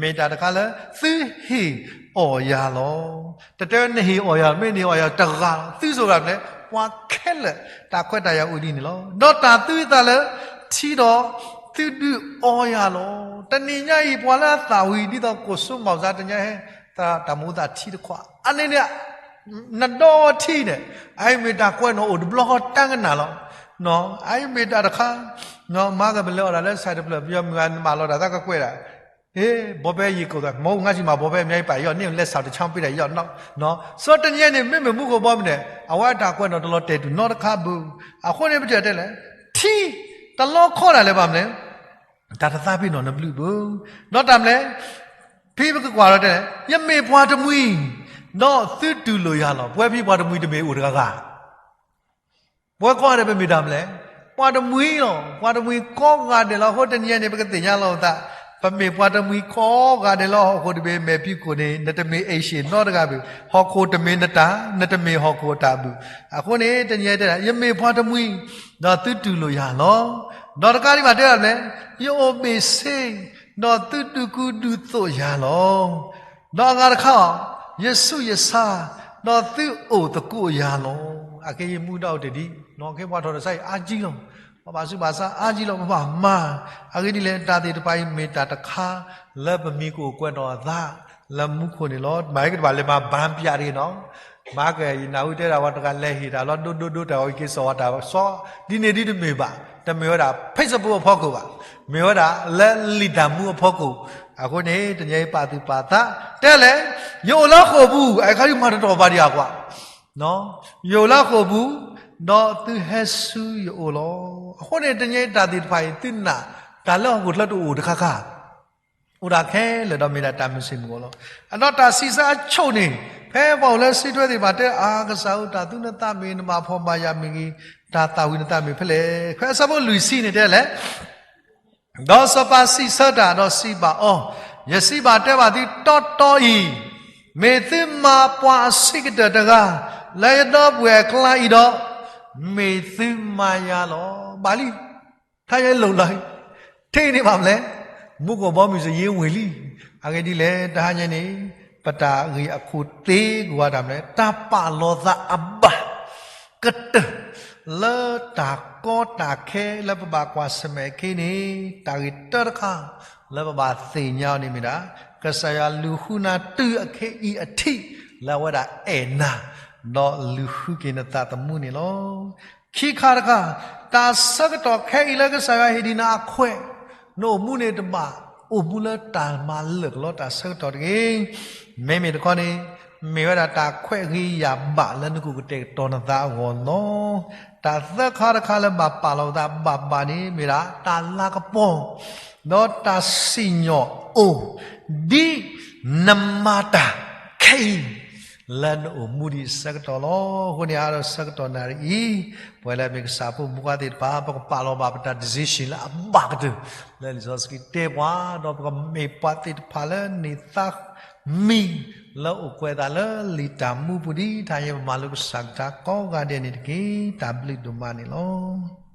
မ့ၢ်တၢ်တခါလၢ သုဟ့ၣ်အီၣ်ယၤလီၤ. တတဲန့ၣ်ဟ့ၣ်အီၣ်ယၤ, မ့ၢ်န့ၣ်အီၣ်ယၤတဂၤလီၤ. သုစ့ၢ်ကီးမနုၤလဲၣ်, ပှၤခဲလၢာ်တၢ်ခွဲးတၢ်ယာ်အိၣ်ဒ်န့ၣ်လီၤ. ဒီးတၢ်သူအသးလၢထံဒီး သုဒုးအီယၤလီၤ. တနံၤညါအံၤ ပှၤလၢအသၣ်ဝံၤဒ်သိးကိၣ်စိမီၢ်စါတနံၤညါဟဲ တၢ်မူသးထံတခွး အန့ၣ်န့ၣ် နဒီထံန့ၣ် အအံၤမ့ၢ်တၢ်ကွဲးနီၣ်အိၣ်တဘျီဃီတၢ်ကနၣ်လီၤ. အအံၤမ့ၢ်တၢ်တခါ မၤကမၤလၢအီၣ်ဒၣ်လၢစၢ်တဖျၢၣ် ပယီၤမုၢ်ဂၤနမၤလီၤတၢ်သးကကွဲးဒၣ် ဟ့ၣ် ဘီပဲယံာ်ကိၣ်သး မ့ၢ်ငါစံးမး ဘီပဲမ့ၢ်ယပာ်ယီၢ်န့ၣ် လဲၤစးတဆီပ့ၤတၢ်ယီၢ်နီၣ် စီၤတနံၤညါန့ၣ် မ့မ့ၢ်မူခိၣ်ဘီမုၢ်န့ၣ် အဝဲတၢ်ကွဲးနီၣ်တလီၤတဲာ်တူၢ်နီတခါဘၣ်. အဃိန့ၣ် ပတဲတဲလဲၣ် ထံတလီခီဒၣ်လဲာ်ဘၣ်မနုၤလဲၣ် တၢ်တသးပ့ၤနီၣ်နဘျုးဘၣ်. ဒီးတၢ်မနုၤလဲၣ် ဖဲပကကွၢ်ဒီးတဲလဲၣ် ယမ့ၢ်ပှၤတမှံၤ ဒီးသုတူၢ်လိာ်ယၤလီၤ. ပဝဲဖဲပှၤတမှံၤတမ့ၢ်အိၣ်တဂၤဂၤ ပဝဲကိးဂၤဒဲးပမ့ၢ်တၢ်မနုၤလဲၣ် ပှၤတမှံၤလီၤ. ပှၤတမှံၤကိးဂၤဒဲးလီၤ. အဃိတနံၤညါန့ၣ် ပကသ့ၣ်ညါလီၤပသး ပမ့ၢ်ပှၤတမှံၤကိးဂၤဒဲးလၢဟီၣ်ခိၣ်တဘ့ၣ် မဲာ်ဖံးခိၣ်န့ၣ် နတမ့ၢ် Asian နီတဂၤဘၣ်. ဟီၣ်ခိၣ်တမ့ၢ်နတၢ် နတမ့ၢ်ဟီၣ်ခိၣ်အတၢ်ဘၣ်. အဃိန့ၣ် တနံၤညါတဲဒၣ် ယမ့ၢ်ပှၤတမှံၤ ဒီးသုတူၢ်လိာ်ယၤလီၤ. ဒီးတကးဒံးဘၣ်တဲဒၣ်မနုၤလဲၣ် ယအိၣ်ဘ့ၣ်ဆ့ ဒီးသုဒုးကူဒုးသိးယၤလီၤ. ဒီးအဂၤတခါအီၤ ယဆူးယဆါ ဒီးသုအိၣ်သကိးယၤလီၤ. အခဲအံၤမူဒါအိၣ်တ့ၢ်ဒံး ခဲပှၤထီၣ်ဒီးစါအံၤအါကံလီၤ. ပဘၣ်ဆူးဘၣ်ဆါအါကံလီၤ ပဘၣ်မၤ. အဂ့ၢ်ဒ်လဲၣ် တၢ်သ့ၣ်တဖၣ်အံၤမ့ၢ်တၢ်တခါ လၢပမံၤကအိၣ်ကွဲးနီၣ်အသး လၢမူခိၣ်န့ၣ်လီၤ. မၤကတဘၣ်လဲၤမၤဘၣ်ပျးတဂ့ၤနီၣ် မၤကယနၢ်ဟူတဲဒၣ်ဝဲတဂၤလဲၤဟ့ၣ်တၢ်လီၤ ဒိဒိဒိတၢ်အီၤက့ၤစီၣ်ဝဲတၢ်စီ ဒ်န့ၣ်ဒ်တမ့ၢ်ဘၣ်. တမ့ၢ်ဝဲဒၣ် Facebook အဖီခိၣ်ဘၣ်. မ့ၢ်ဝဲဒၣ်လၢလံာ်တၢ်မူအဖီခိၣ်. အဃိန့ၣ် တနံၤအံၤပာ်သူၣ်ပာ်သး တဲလဲၣ် ယအိၣ်လၢဃိာ်ပူၤ အခါဒ်မၤတတီၢ်ဘၣ်ဒံးအကွၢ် ယအိၣ်လၢဃိာ်ပူၤ ဒီးသုဟဲဆူယအိၣ်လီၤ. အဃိန့ၣ် တနံၤအံၤတၢ်သ့ၣ်တဖၣ်အံၤ သုနာ်တၢ်လၢဟီၣ်ခိၣ်ချၢတအိၣ်တခါခါ အိၣ်ဒၣ်ခဲလၢာ်ဒီးမ့ၢ်ဒၣ်တၢ်မုၢ်ဆ့ၣ်မုၢ်ဂီၤလီၤ. အဒီးတၢ်စံးဆၢအဆိန့ၣ် ဖဲပှၤအိၣ်လၢစုထွဲသ့ၣ်တဖၣ်တဲ အါကစၢ်ဧၢ တၢ်သူနသးမ့ၢ်နဘၣ်ဖှီၣ်ဘၣ်ယာ်မ့ၢ်ဂ့ၤ တၢ်သၣ်ဝံၤနသးမ့ၢ်ဖဲလဲၣ်. ဖဲအဆၢဖိလွံၢ်ဆံန့ၣ်တဲလဲၣ် ဒီးစီၤပၤစံးဆၢတၢ်ဒီးစံးဘၣ်အီၤ, ယစံးဘၣ်တဲဘၣ်သုတီတီအံၤ, မ့ၢ်သုမၤပှၤအဆံးကတၢၢ်တဂၤ လၢယဒီပုၢ်ဝဲၢ်အကျါအံၤဒီး, မ့ၢ်သုမၤယၤလီၤ. ဘၣ်လံ, ထါယဲလိာ်လီၤ, ထံၣ်န့ၢ်ဘၣ်မလဲၣ်, မူခိၣ်ဘီမုၢ်စ့ၢ်ယ့ဝ့ၢ်လံ. အဂ့ၢ်ဒ်လဲၣ်, တဟါညါန့ၣ် ပတၢ်ဂ့ၢ်အခိၣ်သ့ကဝီၤတၢ်မလဲၣ်, တၢ်ပာ်လီၤသးအဘၣ် ကတၢၢ် လၢတၢ်ကီတၢ်ခဲလၢပဘၣ်ကွၢ်ဆၢၣ်မဲာ်ခဲအံၤန့ၣ်, တၢ်ဂ့ၢ်တၢတခါ လၢပဘၣ်သ့ၣ်ညါအီၤန့ၣ်မ့ၢ်ဒၣ်, ကစၢ်ယွၤလူၤဃုနၤတုၤအခဲအံၤအထံး လၢအဝဲဒၣ်အဲၣ်နၤ, ဒီးလူၤဃုက့ၤနသးသမူန့ၣ်လီၤ. ခံခါတခါ, တၢ်ဆၢကတီၢ်ခဲအံၤလၢကစၢ်ယွၤဟ့ၣ်ဒံးနၤအခွဲး, နအိၣ်မူန့ၣ်တဘၣ်အိၣ်မူလၢတၢ်မၤလၢာ်ကလီတၢ်ဆၢကတီၢ်တဂ့ၤ. မ့မ့ၢ်တခီန့ၣ် မ့ၢ်ဝဲဒၣ်တၢ်ခွဲးဂ့ၤယာ်ဘၣ်လၢနကအိၣ်ကတဲာ်ကတီၤနသးအဂီၢ်လီၤ. တၢ်သၢခါတခါလၢဘၣ်ပာ်လီၤသးဘၣ်ဘၣ်န့ၣ် မ့ၢ်ဒၣ်တၢ်လၤကပီၤ, ဒီးတၢ်စံၣ်ညီၣ်အိၣ် ဒ်နမၤတၢ်ခဲအံၤ လၢနအိၣ်မူဒံးအဆၢကတီၢ်လီၤ. အဃိန့ၣ် အါဒီးဆၢကတီၢ်နၣ်ရံၣ်အံၤ, ပဝဲလၢအမ့ၢ်ကစၢ်ဖိမုၣ်ဖိခွါသ့ၣ်တဖၣ် ပကပာ်လီၤဘၣ်ပတၢ် decision လၢအဘၣ်ကတၢၢ် လၢလံာ်စီဆှံတဲပှၤ, ဒီးပကမ့ၢ်ပှၤသ့ၣ်တဖၣ်လၢန့ၢ်သးမံၤ လၢအိၣ်ကွဲးသးလၢလံာ်တၢ်မူပူၤ ဒ်တၢ်ဟဲပမၤလိကစၢ်ကတၢၢ်ကိးဂၤဒဲးန့ၣ်တက့ၢ်. တၢ်ဘျုးဒိၣ်မးန့ၣ်လီၤ.